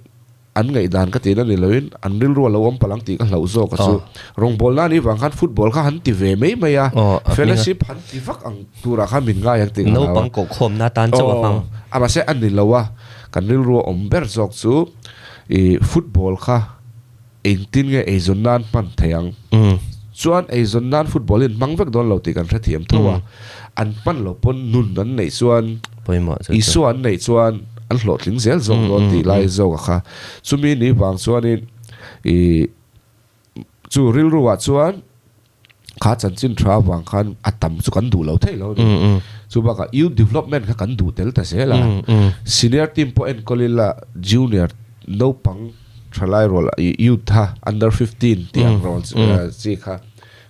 An ngaihdan ka tihna ni loin an rilru a lo awm palh ang tih ka hlauh zawk a chu. Rawngbawlna anih vang khan football kha han ti ve mai mai a, fellowship han ti vak ang turah khan min ngai ang tih ka hlau a. Naupang kohkhawmna tan chauh a hmang. A mahse a ni lo a, kan rilru a awm ber zawk chu i football kha engtin nge eizawn nan hman thei ang. Chuan eizawn nan football hi an hmang vek dawn lo tih kan hrethiam tho a, an hman lo pawn nun an neih chuan Isua an neih chuan an hlawhtling zel zawk dawn tih lai zawk a kha. Chumi ni vang chuanin ih chu rilru ah chuan kha chanchin tha avang khan a tam chu kan duh lo thei lo a ni. Chu bakah youth development kha kan duh tel ta zel a. Senior team pawh enkawl ila junior naupang thalai rual youth kha under 15 tih ang rawn chi kha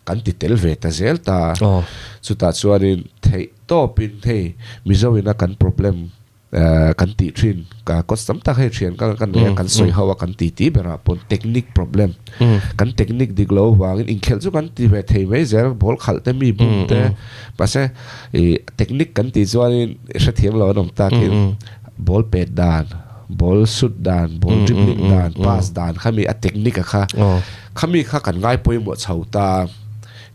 kan ti tel ve ta zel ta. Chutah chuanin theih tawpin hei Mizo ina kan problem kan tih thin ka coach tam tak hei thian ka kan nei a kan sawi ho a kan ti ti berah pawn technique problem kan technique dik lo avangin inkhelh chu kan ti ve thei mai zel ball khalh te mi bum te mahse ih technique kan tih chuanin hrethiam lo an awm takin ball pet dan ball shoot dan ball dribbling dan pass dan khami a technique a kha khami kha kan ngai pawimawh chho ta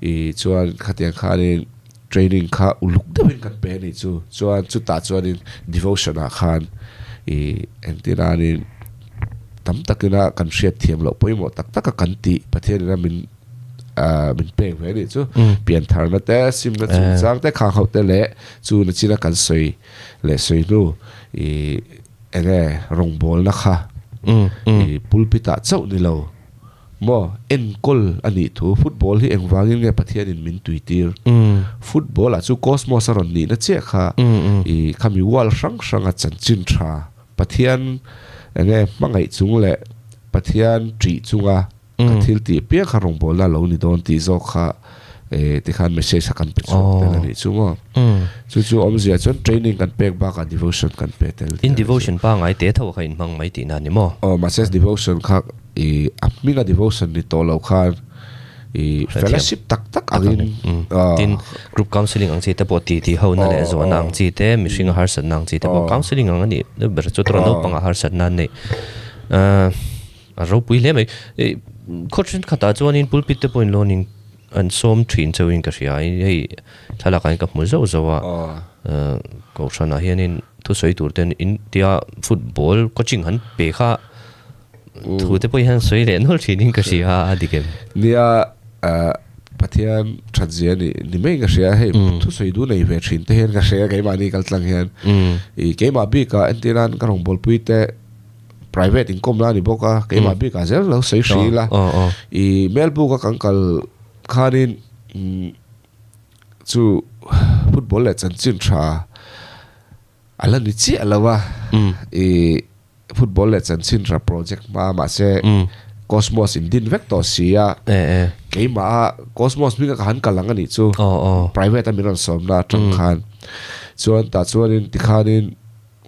ih chuan khatiang khanin Training kha uluk deuhin kan pe a nih chu. Chuan chutah chuanin devotion ah khan ih engtin anin tam takina kan hriat thiam loh pawimawh tak taka kan tih Pathian ina min ah min pek ve a nih chu. Piantharna te, simna chungchang te khang ho te leh chu nachina kan sawi leh sawi hnu ih enge rawngbawlna kha ih pulpit ah chauh ni lo. Maw, enkawl a nih thu. Football hi engvangin nge Pathianin min tuitir? Football ah chu cosmos a rawn nihna chiah kha i khami world hrang hranga chanchin tha Pathian enge hmangaih chung leh Pathian ṭih chunga ka thil tih piang kha rawngbawlna a lo ni dawn tih zawk kha tikhan message kha kan pe chhuak tel a nih chu maw. Chu chu awmzia chuan training kan pek bakah devotion kan pe tel. In devotion pangngai te tho kha inhmang mai tihna a ni maw? Aw, mahse devotion kha I a hminga devotion ni tawh lo khan i fellowship tak tak angin tin group counselling ang chi te pawh ti ti ho na leh zawhna ang chi te mihring a harsatna ang chi te pawh counselling ang a nih deuh ber chu tawrh naupang a harsatna an neih a ropui hle mai khaw thenkhatah chuanin pulpit te pawhin loan an sawm thin chauhin ka hria hei thlalakah hian ka hmu zauh zauh a kohhranah hianin. thusawi tur ten in tia football coaching han pe kha thu te pawh hi han sawi leh nawlh thin in ka hria a, a dik em? Nia, Pathian that zia ni ni mai in ka hria, hei thusawi duh nei ve thin te hian ka hria keimahni kal tlang hian. I keimah bikah entir nan ka rawngbawlpui te private inkawmna a ni bawk a, keimah bikah zel lo sawi hri ila. I Melbourne a kan kal khanin Chu football leh chanchin tha a la ni chiah lo a, i football leh chanchin tha project hma mahse Cosmos in din vek tawh si a, keimah a Cosmos hming a ka han kal ang a nih chu private a min rawn sawmna atang khan chuan tah chuanin tikhanin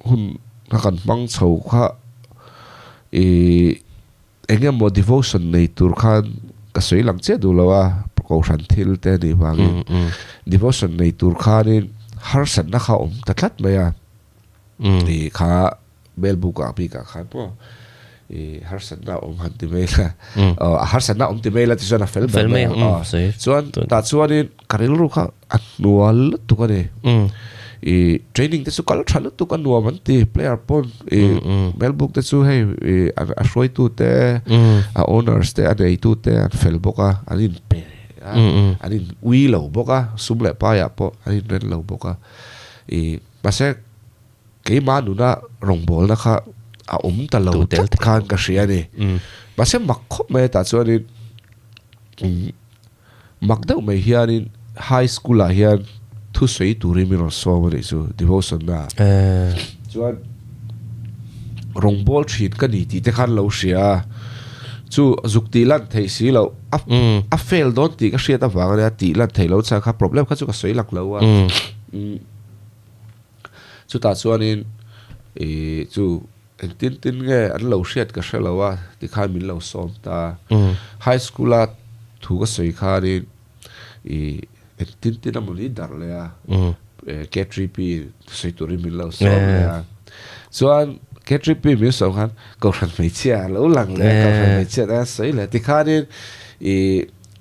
hun kha kan hmang chho kha i. Eng emaw devotion nei tur khan ka sawi lang chiah duh lo a, kohhran thil te anih vangin devotion nei tur khanin harsatna kha a awm ta tlat mai a, i kha mail book ah bikah khan pawh i harsatna a awm han ti mai la, aw a harsatna a awm ti mai la tichuan a fel ber mai ang aw, chuan tah chuanin ka rilru kha a hnual lutuk a ni. I training te chu kal tha lutuk a nuam an ti player pawn i Melbourne te chu hei i a hruaitu te a owners te a neitu te an fel bawk a an in pe a an in ui lo bawk a sum leh paiah pawh an in ren lo bawk a i mahse keimah nuna rawngbawlna kha a awm ta lo tlat khan ka hria a ni mahse mak khawp mai a tah chuanin Mak deuh mai hianin high school ah hian thusawi turin min rawn sawm a nih chu devotion na ah chuan rawngbâwl thin ka ni tih te khan lo hria a, chu zuk tih lan theih si loh a a fail dawn tih ka hriat avang ania tih lan theih loh chhan kha problem kha chu ka sawi lak lo a, chutah chuanin ih chu. Engtin tin nge an lo hriat ka hre lo a, tikhan min lo sawm ta. High school a thu ka sawi khanin i engtin tin a mawni darh leh a, K3P sawi turin min lo sawm leh a. Chuan K3P min sawm khan Kohhran hmeichhia a lo lang leh a, Kohhran hmeichhia te khan sawi leh a. Tikhanin i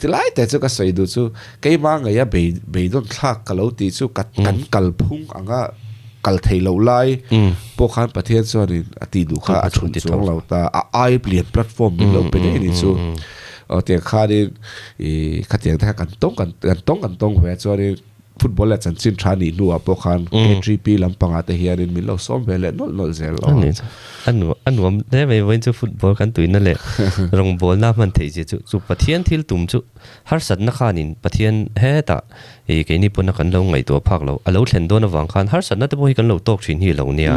tilai te chu ka sawi duh chu keimah ngaia beidawn thlak ka lo tih chu kan kalphung anga kal thei loh lai pawh khan Pathian chuanin a tih duh kha a chhun chuang lo ta, a ai lian platform min lo pe daih a ni chu. Aw tiang khanin ih khatiang te kha kan tawng kan tawng kan tawng ve a chuanin football leh chanchin tha nih hnuah pawh khan K3P lampangah te hianin min lo sawm ve leh nawlh nawlh zel aw. A nuam a nuam hle mai vawiin chu football kan tuina leh rawngbawlna hman theih zia chu chu Pathian thil tum chu Harsatna khanin Pathian hetah i keini pawna kan lo ngaihtuah phak lo, a lo thlen dawn avang khan harsatna te pawh hi kan lo tawk thin hi a lo nia.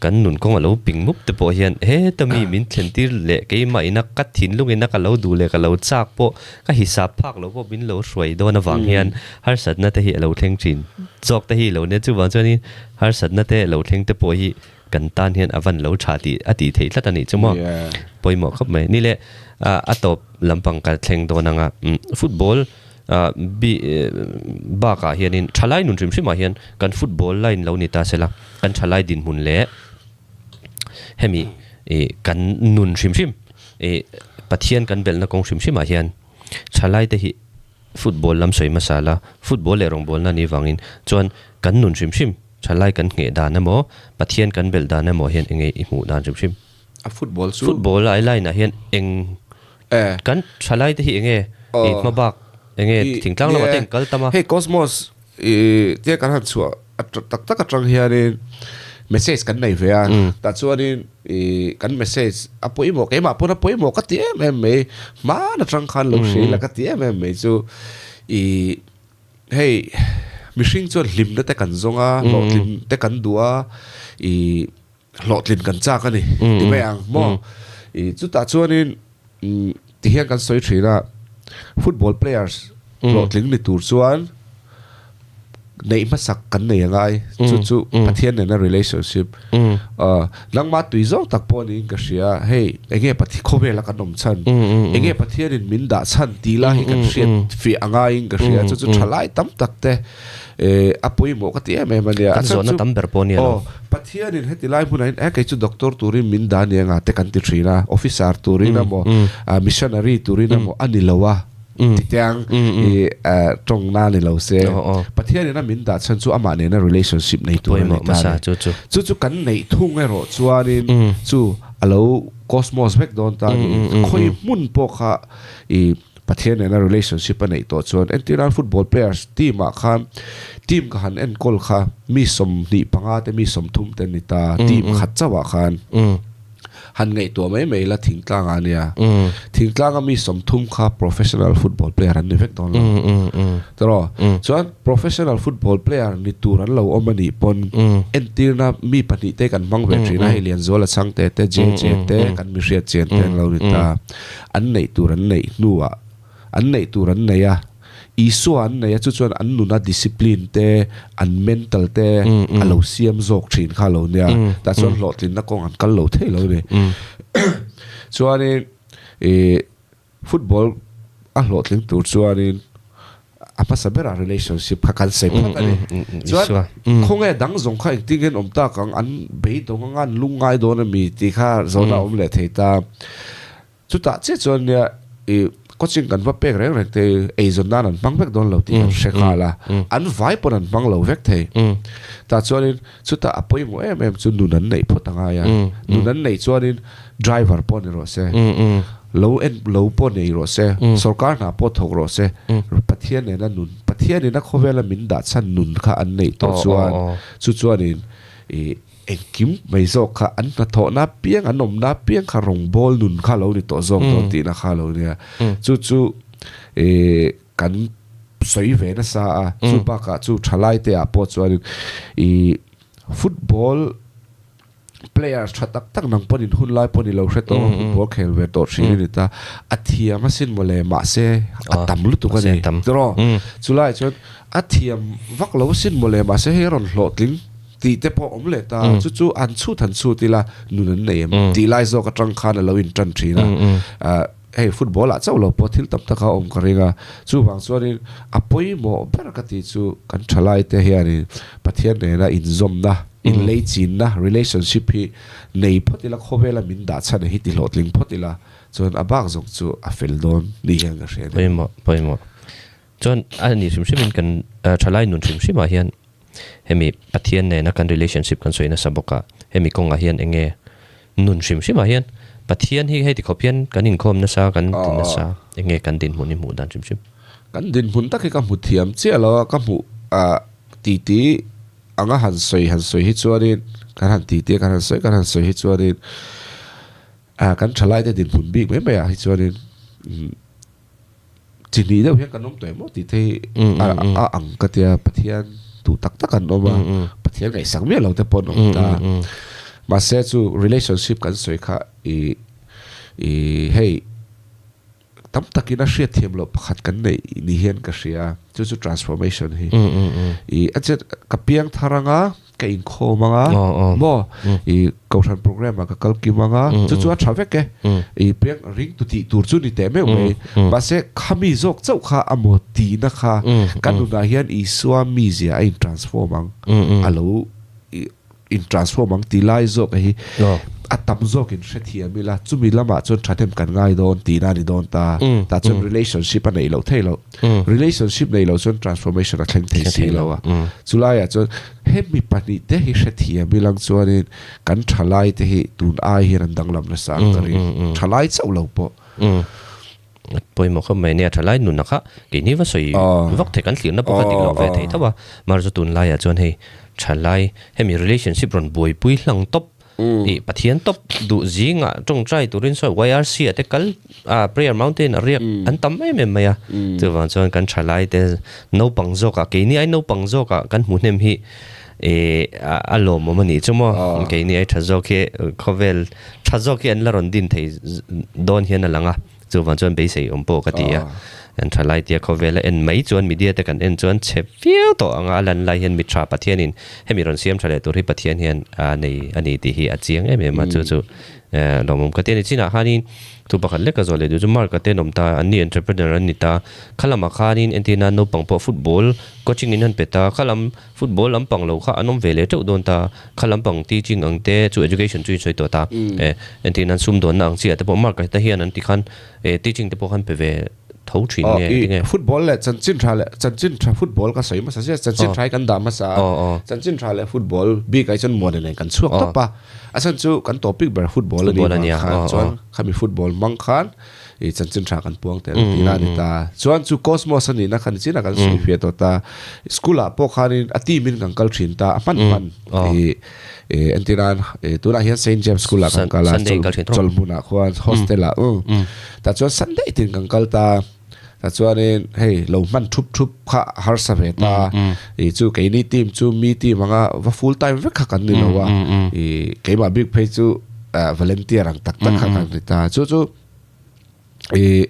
Kan nun kawng a lo ping mup te pawh hian heta mi min thlen tir leh keimah ina ka thinlung ina ka lo duh leh ka lo chak pawh ka hisap phak lo pawh min lo hruai dawn avang hian harsatna te hi a lo thleng thin zawk te hi a lo nia. Chuvang chuanin harsatna te lo thleng te pawh hi Kan tan hian a van lo tha tih a tih theih tlat a nih chu maw? Pawimawh khawp mai. Ni le, a tawp lampang ka thleng dawn anga football bi bakah hianin thalai nun hrim hrimah hian kan football line lo ni ta sela, kan thalai dinhmun leh hemi kan nun hrim hrim Pathian kan belhna kawng hrim hrimah hian thalai te hi football lam sawi hmasa la, football leh rawngbawlna ni vangin chuan kan nun hrim hrim Thalai kan ngheh dan emaw, Pathian kan belh dan emaw hian enge i hmuh dan hrim hrim? A football chu. Football a line ah hian eng kan thalai te hi enge i hma bak enge thingtlang lamah te eng kal tam a. Hei Cosmos i tia kan han chhuah tak tak atang hianin message kan nei ve a, tah chuanin i kan message a pawimawh keimah pawn a pawimawh ka ti em em mai, hman atang khan lo hria ila ka ti em em mai chu i Hei, mihring chuan hlimna te kan zawng a, hlawhtlin te kan duh a, ih hlawhtlin kan chak a ni ti mai ang maw? Ih chutah chuanin tihian kan sawi thin a, football players hlawhtling ni tur chuan neih hmasak kan nei a ngai, chu chu Pathian nena relationship. Nangmah tui zawng tak pawh niin ka hria, hei enge Pathian khawvela kan awm chhan, enge Pathianin min dah chhan tih lai hi kan hriat fiah a ngaiin ka hria, chu chu thalai tam tak te a pawimawh ka ti em em a nia. Kan zawhna tam ber pawh a nia lo. Aw, Pathianin heti lai hmunah hian e kei chu doctor turin min dah ania nga te kan ti thin a, officer turin emaw, missionary turin emaw a ni lo a. Ti tiang i tawng na ni lo se. Pathian in a min dah chhan chu amah nena relationship nei tur a ni ta a ni. Chu chu kan neih thung erawh chuanin chu a lo cosmos vek dawn ta a ni. Khawi hmun pawh kha i Pathian nena relationship a neih tawh chuan entir nan football players team ah khan team ka han enkawl kha mi 25 te mi 30 te an ni ta team khat chauh ah khan. Han ngaihtuah mai mai la thingtlang ah nia. Thingtlang a mi 30 kha professional football player an ni vek dawn lo. Tiraw? Chuan professional football player ni tur an lo awm a nih pawn entirna mi pahnih te kan hmang ve thin a, hei Lianzuala Chhangte te, JJ te, kan mi hriat chian te an lo ni ta. An neih tur an neih hnuah an neih tur an nei a, Isua an nei a, chu chuan an nuna discipline te, an mental te a lo siam zawk thin kha lo nia. Tah chuan hlawhtlinna kawng an kal lo thei lo a ni. Chuanin ih football a hlawhtling tur chuanin a hmasa berah relationship kha kan sawi phawt a ni. Chuan khawnge dang zawng kha engtin nge an awm tak ang, an beidawng anga an lungngai dawn a mi tih kha zawhna a awm leh thei ta. Chutah chiah chuan nia i coaching kan va pek reng reng te hi eizawn nan an hmang vek dawn lo tih kan hre nghal a, an vai pawn an hmang lo vek thei. Tah chuanin chutah a pawimawh em em chu nun an neih phawt a ngai a, nun an neih chuanin driver pawh ni rawh se, lo en lo pawh nei rawh se, sorkar hna pawh thawk rawh se, Pathian nena nun, Pathianin a khawvela min dah chhan nun kha an neih tawh chuan chu chuanin i Engkim mai zawk kha an hnathawhna piang, an awmna piang kha rawngbâwl nun kha lo ni tawh zawk dawn tihna kha lo nia. Chu chu ih kan sawi ve nasa a, chu bakah chu thalaite ah pawh chuanin ih football players tha tak tak nang pawhin hun lai pawh ni lo hre tawh a, football khel ve tawh thin a ni ta. A thiam asin mawle mahse a tam lutuk a ni tiraw? Chulaiah chuan a thiam vak lo asin mawle mahse hei a rawn hlawhtling. Tih te pawh awm leh ta, chu chu an chhut han chhut ila nun an nei em tih lai zawk atang khan a lo in tan thin a, hei football ah chauh lo pawh thil tam tak a awm ka ring a, chuvang chuanin a pawimawh ber ka tih chu kan thalai te hianin Pathian nena inzawmna, inleichinna, relationship hi nei phawt ila khawvela min dah chhan hi ti hlawhtling phawt ila chuan a bak zawng chu a fel dawn ni hian ka hria a ni. Pawimawh, pawimawh. Chuan a ni hrim hrimin kan thalai nun hrim hrimah hian Hemi Pathian nena kan relationship kan sawi nasa bawk a, hemi kawngah hian eng nge nun hrim hrimah hian Pathian hi hei tikhawp hian kan inkhawm nasa, kan ti nasa, eng nge kan dinhmun hi hmuh dan hrim hrim? Kan dinhmun tak hi ka hmu thiam chiah lo a, ka hmuh titi anga han sawi han sawi hi chuanin kan han titi a kan han sawi kan han sawi hi chuanin kan thalaite dinhmun bik mai maiah hi chuanin Chi hnih deuh hian kan awm tawh em aw tih te hi a ang ka tia Pathian duh tak tak an awm a, Pathian ngaihsak miah lo te pawh an awm ta. Mahse chu relationship kan sawi kha i i hei tam takin a hriatthiam loh pakhat kan neih ni hian ka hria chu chu transformation hi. I a chet ka piang thar anga ka inkhawm anga maw i kohhran program ah ka kal kim anga chu chu a tha vek e i piang ring tu tih tur chu ni teh meuh mai mahse khami zawk chauh kha a maw tihna kha ka nunah hian Isua mizia a in transform ang a lo in transform ang ti lai zawk hi a tam zawk in hrethiam ila chumi lamah chuan thahnem kan ngai dawn tihna a ni dawn ta tah chuan relationship a neih loh theih loh. Relationship nei lo chuan transformation a thleng thei si lo a. Chulaiah chuan hemi pahnih te hi hrethiam ilang chuanin kan thalai te hi tun ai hian an danglam nasa ang ka ring. Thalai chauh lo pawh. Pawimawh khawp mai nia thalai nunna kha keini va sawi vak thei kan thlirna pawh kha dik lo ve thei tho a. Mahse tunlaiah chuan hei thalai hemi relationship rawn buaipui hlang tawp Ih Pathian tawp duh zingah tawngtai turin sawi YRC ah te kal a prayer mountain a riak an tam em em mai a. Chuvang chuan kan thalai te naupang zawkah keini ai naupang zawkah kan hmu hnem hi ih a lawmawm a nih chu maw. Keini ai tha zawk hi khawvel tha zawk hi an la rawn din thei dawn hian a lang a. Chuvang chuan beisei awm pawh ka ti a, kan tha lai tia khawvela en mai chuan media te kan en chuan chhe viau tawh anga a lan lai hian mitha Pathianin hemi rawn siam tha leh tur hi Pathian hian a nei a ni tih hi a chiang em em a, chu chu lawmawm ka ti a ni. Chinah khanin thu pakhat lek ka zawh leh duh chu Mark a tenawm ta, an ni entrepreneur an ni ta, khalamah khanin entirna naupang pawh football coaching in an pe ta, khalam Football lampang lo kha an awm ve leh teuh dawn ta. Kha lampang teaching ang te chu education chu insawi tawh ta. Entir nan sumdawnna ang chiah te pawh mark te hian an ti khan teaching te pawh khan pe ve tho thin nge tinge? Football leh chanchin tha leh chanchin tha football ka sawi hmasa sia chanchin tha hi kan dah hmasa a chanchin tha leh football bik ah hi chuan muan nen kan chhuak tawp a a chhan chu kan topic ber football a nih vang khan chuan khami football hmang khan i chanchin tha kan puang tel tihna a ni ta chuan chu cosmos a nihna kha ni chin a kan sawi fiah tawh ta school ah pawh khanin a team in kan kal thin ta a hman hman i Entirnan tunah hian Saint James School ah kan kal a, chawlhmunah khuan hostel ah tah chuan Sunday tin kan kal ta, tah chuanin hei lo hman thup thup kha a harsa ve ta, ih chu keini team chu mi team anga va full time vek kha kan ni lo a, ih keimah bik phei chu volunteer ang tak tak kha kan ni ta, chu chu. Ih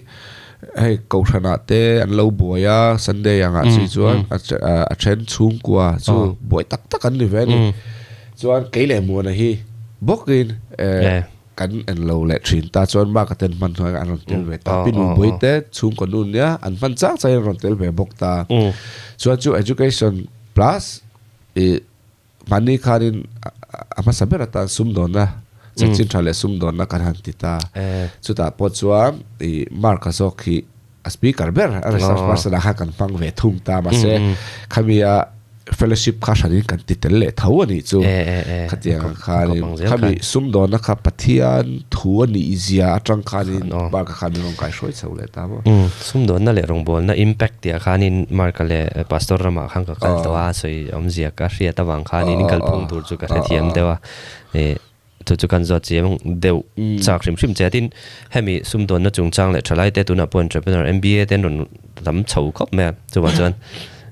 hei kohhranah te an lo buai a Sunday angah chi chuan a then chhungkua chu buai tak tak an ni ve a ni. Chuan kei leh Muana hi bawkin kan en lo leh thin ta chuan Mark a ten hman hnuaiah an rawn tel ve ta. Pi Nupui te chhungkaw nu nia an hman chang changin an rawn tel ve bawk ta. Chuan chu education plus ih Mahni khanin a hmasa ber atan sumdawnna, chanchin tha leh sumdawnna kan han ti ta. Chutah pawh chuan ih Mark-a zawk hi a speaker ber, a research person ah khan kan hmang ve thung ta. Mahse khami a fellowship kha hranin kan ti tel leh tho a nih chu. Khatiang ang khanin khami sumdawnna kha Pathian thu a nih zia atang khanin Mark-a khan min rawn kaihruai chho leh ta maw. Sumdawnna leh rawngbawlna impact tih ah khanin Mark-a leh Pastor ramah khan ka kal tawh a, sawi awmzia ka hriat avang khanin kalphung tur chu ka hrethiam deuh a, ih chu chu kan zawt chiang deuh chak hrim hrim che a. Tin, hemi sumdawnna chungchang leh thalai te tunah pawh entrepreneur MBA te an rawn tam chho khawp mai a, chuvang chuan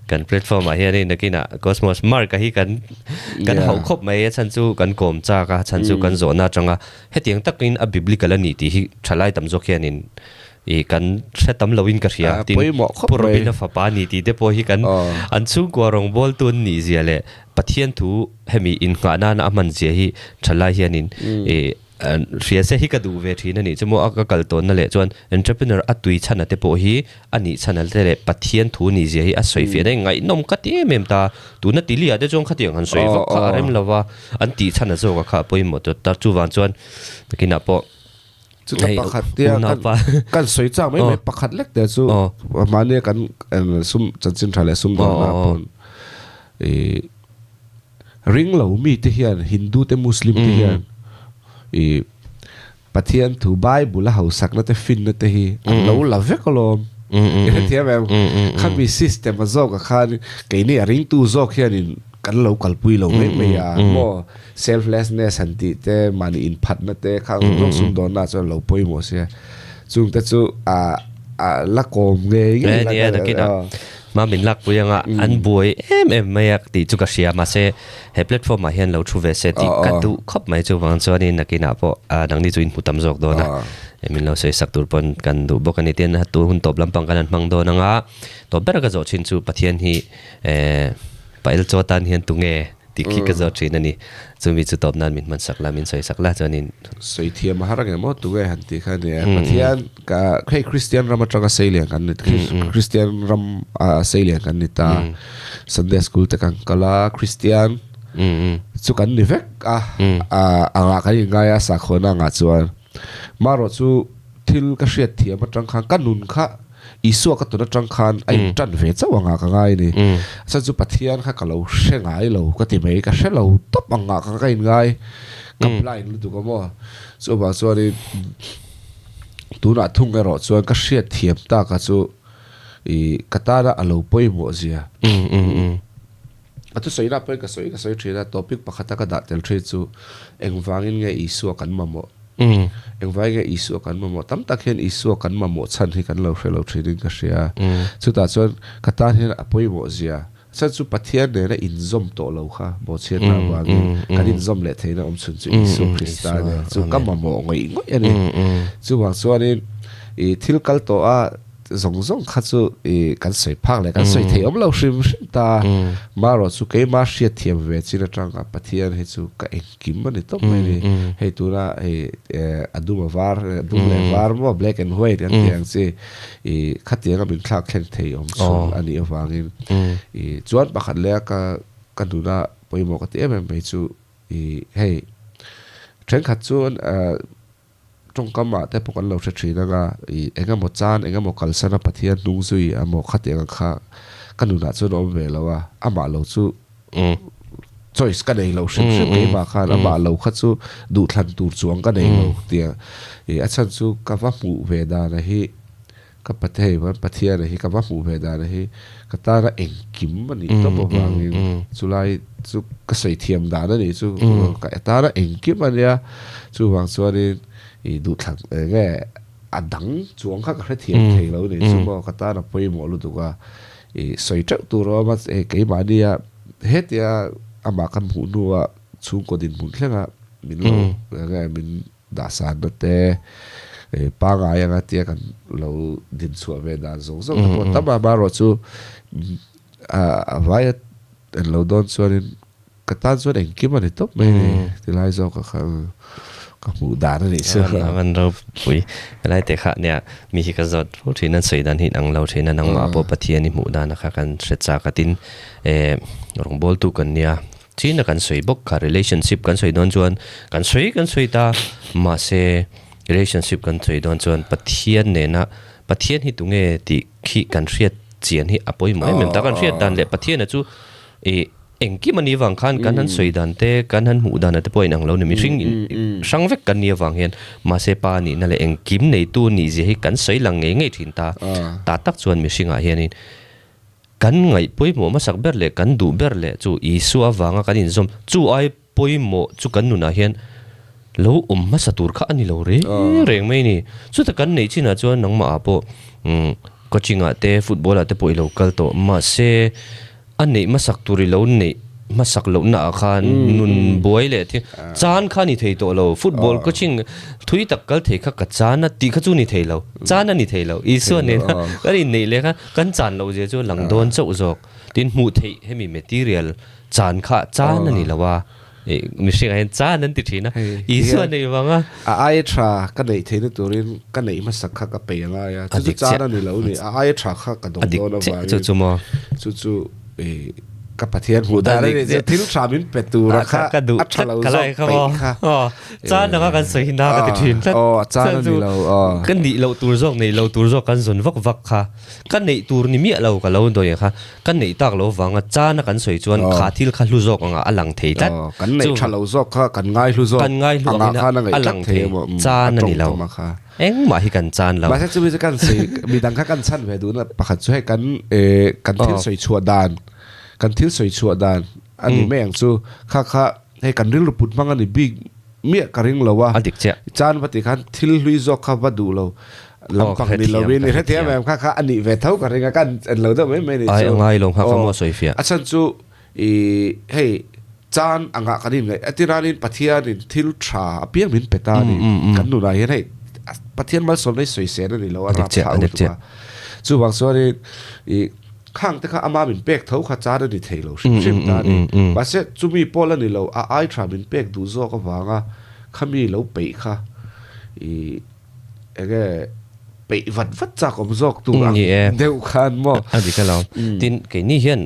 kan platform ah hianin nakinah Cosmos Mark-a hi kan kan hauh khawp mai a chhan chu kan kawm chak a, chhan chu kan zawhna atanga hetiang takin a biblical a ni tih hi thalai tam zawk hianin I kan hre tam loin ka hria. Tin, Pu Robina fapa ni tih te pawh hi kan an chhungkua rawngbawltu an nih zia leh Pathian thu hemi innghah nana a hman zia hi thalai hianin i hria se hi ka duh ve thin a nih chu maw. A ka kal tawnna leh chuan entrepreneur a tui chhana te pawh hi a nih chhana te leh Pathian thu nih zia hi a sawi fiah na ngaihnawm ka ti em em ta. Tuna tili ah te chuan khatiang han sawi vak kha a rem lova an tih chhana zawk a kha a pawimawh ta. Chuvang chuan nakinah pawh Chuta pakhat tia kan sawi chak mai mai pakhat lek te chu mahnia kan sum chanchin tha leh sum dawn ah pawn i ring lo mi te hian Hindu te Muslim te hian i Pathian thu Bible a hausakna te finna te hi an lo la vek alawm i hrethiam em khami system a zawk ah khan keini a ringtu zawk hianin kan lo kalpui lo mai mai a maw. Selflessness han tih te, mahni inphatna te khang zawng zawng sumdawnna chuan lo pawimawh sia. Chung te chu a a la kawm ngei ngei la ka nakin ah ma min lak pui anga an buai em em mai a tih chu ka hria mahse he platform ah hian lo thu ve se tih ka duh khawp mai chuvang chuanin nakin ah pawh nangni chu in hmu tam zawk dawn a min lo sawi sak tur pawn kan duh bawk a ni tin tu hun tawp lampang kan han hmang dawn anga tawp ber ka zawh thin chu Pathian hi Pael chaw tan hian tunge Tih khi ka zawt thin a ni. Chumi chu tawp nan min hman sak la, min sawi sak la chuanin. Sawi thiam a har ang em aw tunge han tih kha a ni a. Pathian ka hei Kristian ram atanga seilian kan ni Kristian ram a seilian kan ni ta. Sunday school te kan kal a, Kristian chu kan ni vek a, angah kan inngai a sakhawnna angah chuan. Marawh chu thil ka hriat thiam atang khan ka nun kha Isua ka tun atang khan a in tan ve chauh anga ka ngai a ni. Chuan chu Pathian kha ka lo hre ngai lo ka ti mai, ka hre lo tawp anga ka ka in ngai, ka blind lutuk a maw. Chuvang chuanin tunah thung erawh chuan ka hriat thiam tak a chu ih ka tana a lo pawimawh zia. A thusawi lah pawhin ka sawi ka sawi thin a, topic pakhata ka dah tel thin chu engvangin nge Isua kan mamawh? Engvangin nge Isua kan mamawh? Tam tak hian Isua kan mamawh chhan hi kan lo hre lo thinin ka hria. Chutah chuan ka tan hian a pawimawh zia. Chhan chu Pathian nena inzawm tawh lo kha bawhchhiatna avangin kan inzawm leh theihna awm chhun chu Isua Krista a ni. Chu ka mamawh ngawih ngawih a ni. Chuvang chuanin ih thil kal tawh a. Zawng zawng kha chu i kan sawi phak leh kan sawi thei awm lo hrim hrim ta. Marawh chu keima hriat thiam ve chin atanga Pathian hi chu ka engkim a ni tawp mai ni. Hei tuna hei a dum a var, a dum leh var maw black and white kan tih ang chi i khatianga min thlak thleng thei awm chhun a nih avangin i chuan pakhat leh a ka ka nuna pawimawh ka ti em em mai chu i hei thenkhat chuan. tawngkam ah te pawh kan lo hre thin anga ih eng emaw chan eng emaw kalsan a Pathian hnung zui emaw khatiang ang kha ka nunah chuan a awm ve lo a, amah lo chu choice ka nei lo hrim hrim keimah khan amah lo kha chu duhthlan tur chuang ka nei lo tia ih a chhan chu ka va hmuh ve dan a hi Ka Pathei van Pathiana hi ka va hmuh ve dan hi ka tana engkim a nih tawp avangin chulai chu ka sawi thiam dan a nih chu ka tana engkim a nia chuvang chuanin i duhthlan eng nge a dang chuang kha ka hrethiam thei lo a nih chu maw ka tana pawimawh lutuk a i sawi teuh tur a awm a hei keimahnia hetia amah kan hmuh hnua chhungkaw dinhmun thlenga min lo eng nge min Dahsanna te pangai anga tia kan lo din chhuah ve dan zawng zawng te pawh tam a, amaherawhchu a vaia en lo dawn chuanin ka tan chuan engkim a ni tawp mai a ni tilai zawk a kha ka hmuh dan a nih chu. A van ropui helai te kha nia mi hi ka zawt fo thin an sawi dan hi inang lo thin a nangmah pawh Pathian i hmuh dan a kha kan hre chak a tin rawngbawltu kan nia China kan sawi bawk kha relationship kan sawi dawn chuan kan sawi kan sawi ta mahse relationship kan sawi dawn chuan Pathian nena Pathian hi tunge tih khi kan hriat chian hi a pawimawh em em ta kan hriat dan leh Pathiana chu ih engkim a nih vang khan kan han sawi dan te kan han hmuh dan te pawh a inang lo ni mihring hrang vek kan nih avang hian mahse pa nihna leh engkim neitu nih zia hi kan sawi lang ngei ngei thin ta ta tak chuan mihringah hianin Kan ngaih pawimawh hmasak ber leh kan duh ber leh chu Isua avanga kan inzawm chu ai pawimawh chu kan nunah hian lo awm hmasa tur kha a ni lo reng reng mai a ni. Chuta kan neih chinah chuan nangmah ah pawh coaching ah te football ah te pawh i lo kal tawh mahse a neih hmasak tur i lo neih hmasak lohna ah khan nun buai leh thil chan kha a ni thei tawh lo. Football coaching thui tak kal thei kha ka chan a tih kha chu a ni thei lo. Chan a ni thei lo. Isua nena kan inneih leh kha Kan chan loh zia chu lang dawn chauh zawk. Tin, hmuh theih hemi material chan kha chan a ni lo a, mihringah hian chan an ti thin a, Isua neih vang a. A aia tha ka neih theihna turin ka neih hmasak kha ka pei a ngai a, chu chu chan a ni lo ni, a aia tha kha ka dawng dawn avangin chu chu maw? Chu chu ka Pathian hmuh dan a ni, chu thil tha min pe tura kha a tha lo zawk peih kha. Chan anga kan sawi na ka ti thin tlat. Aw, a chan a ni lo. Ka nih loh tur zawk, neih loh tur zawk kan zawn vak vak kha. Ka neih tur ni miah lo ka lo dawi kha. Ka neih tak lo vanga chan a kan sawi chuan kha thil kha hlu zawk anga a lang thei tlat. Kan neih tha lo zawk kha kan ngai hlu zawk kan ngai hlu angin a lang thei. Chan a ni lo. Engmah hi kan chan lo. Mahse chumi chu kan sawi midang kha kan chhan ve duhna pakhat chu hei kan kan thil sawi chhuah dan kan thil sawi chhuah dan a ni mai ang chu kha kha Hei kan rilru put hmang a ni bik miah ka ring lo a. A dik chiah. Chan va tih khan thil hlui zawk kha va duh lo lampang ni lo in i hrethiam em kha kha a nih ve tho ka ring a kan en lo deuh mai mai ni chu. Ai a ngai lo kha ka maw sawi fiah. A chhan chu i hei chan angah kan inngaih a tiranin Pathianin thil tha apiang min pe ta a ni. Kan nunah hian hei Pathian malsawmna hi sawisel a ni lo a rap thla u tuk a. Chuvang chuanin i Khang te kha ama min pek tho kha chan a ni thei lo hrim hrim ta a ni. Mahse chumi pawh la ni lo, a ai tha min pek duh zawk avanga khami lo peih kha i enge peih vat vat chak awm zawk tur ang deuh khan maw. A dik alawm. Tin, keini hian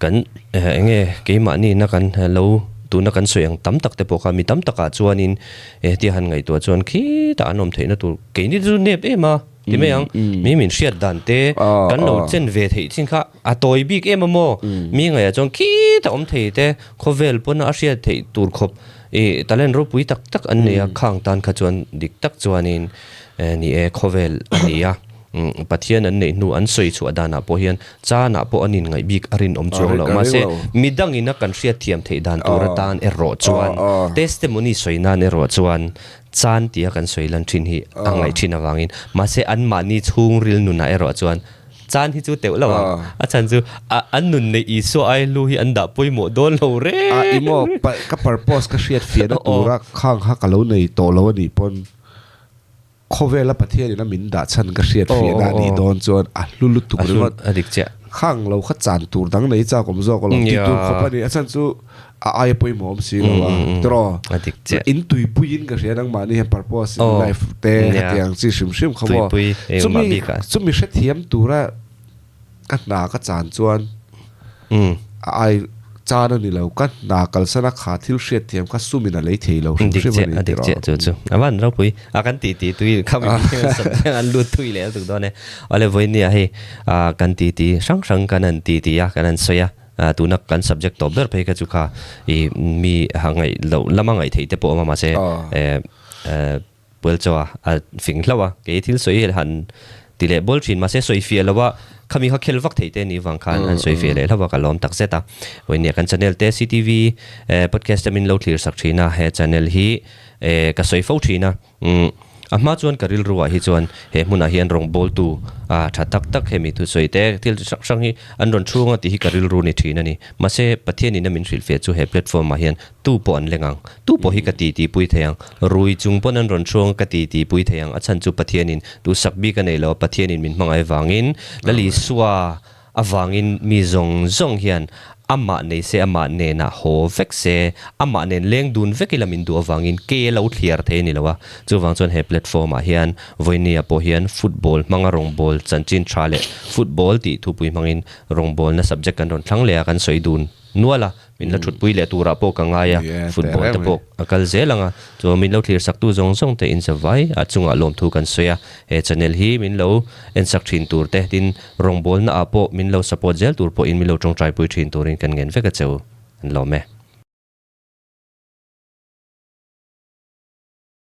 kan enge keimahni na kan lo tuna kan sawi ang tam tak te pawh kha mi tam takah chuanin hetia han ngaihtuah chuan khitah an awm theihna tur keini chu nep em a. Ti mai ang, mi min hriat dan te kan lo chen ve theih chin kha a tawi bik em a maw? Mi ngaihah chuan khita awm thei te khawvel pawn a hriat theih tur khawp ih talent ropui tak tak an nei a, khang tan kha chuan dik tak chuanin ni e khawvel a ni a, Pathian an neih hnu an sawi chhuah danah pawh hian chanah pawh an inngaih bik a rinawm chuang lo. Mahse midangin a kan hriat thiam theih dan tur atan erawh chuan testimony sawi nan erawh chuan Chan tia kan sawi lan thin hi a ngaih thin avangin mahse anmahni chhungril nunah erawh chuan chan hi chu teuh lo ang. A chhan chu an nun neih Isua ai hlu hi an dah pawimawh dawn lo reng. A emaw ka purpose ka hriat fiahna tura khang kha ka lo nei tawh lo a nih pawn khawvela Pathianin a min dah chhan ka hriat fiahna a nih dawn chuan a hlu lutuk ringawt. A dik chiah. Khang lo kha chan tur dang nei chak awm zawk alawm tih tur khawp a ni. A chhan chu a aia pawimawh awm si lo a tiraw a dik chiah in tuipuiin ka hria nangmahni hian purpose in life te hetiang chi hrim hrim kha maw chumi chumi hrethiam tura ka hna ka chan chuan a ai Chan a ni lo, ka hna kalsana kha thil hriatthiam kha sumin a lei thei lo hrim Dik hrim a chiah, ni a dik tiraw. chiah chu chu. A van ropui a kan ti ti tui kha mi subject an lut thui leh lutuk dawn e. Awle vawinia hei kan ti ti hrang hrang kan han ti ti a, kan han sawi a, tuna kan subject tawp ber phei kha chu kha i mi ha ngaih loh lama ngaih theih te pawh a awm a mahse Puel chaw a a fing hlauh a, kei thil sawi han ti leh bawl thin mahse sawi fiah lo a, khami kha khel vak theih te anih vang khan an sawi fiah leh hlauh a, ka lawm tak zet a. Vawinia kan channel te CTV podcast te min lo thlir sak thin a, he channel hi ka sawi fo thin a, umm a hma chuan ka rilru ah hi chuan he hmunah hian rawngbawltu tha tak tak hemi thusawi te thil chi hrang hrang hi an rawn chhung a tih hi ka rilru ni thin a ni. Mahse Pathianin a min hrilhfiah chu he platform ah hian Tu pawh an leng ang. Tu pawh hi ka ti tihpui thei ang. Rui chung pawn an rawn hruang a ka ti tihpui thei ang. A chhan chu Pathianin duhsak bik a nei lo a, Pathianin min hmangaih avangin, Lal Isua avangin mi zawng zawng hian amah nei se, amah nenah haw vek se, amah nen leng dun vek ila min duh avangin ke lo thliar thei a ni lo a. Chuvang chuan he platform ah hian Vawinia pawh hian football hmanga rawngbâwl chanchin tha leh football tih thupui hmangin rawngbâwlna subject kan rawn thlang leh a, kan sawi dun nual a. Min la thutpui leh turah pawh ka ngai a, football te pawh a kal zel ang a, chuan min lo thlir saktu zawng zawng te in zavai a chungah lawmthu kan sawi a, he channel hi min lo ensak thin tur te tin rawngbawlna ah pawh min lo support zel tur pawhin min lo tawngtaipui thin turin kan ngen vek a cheu, an lawm e.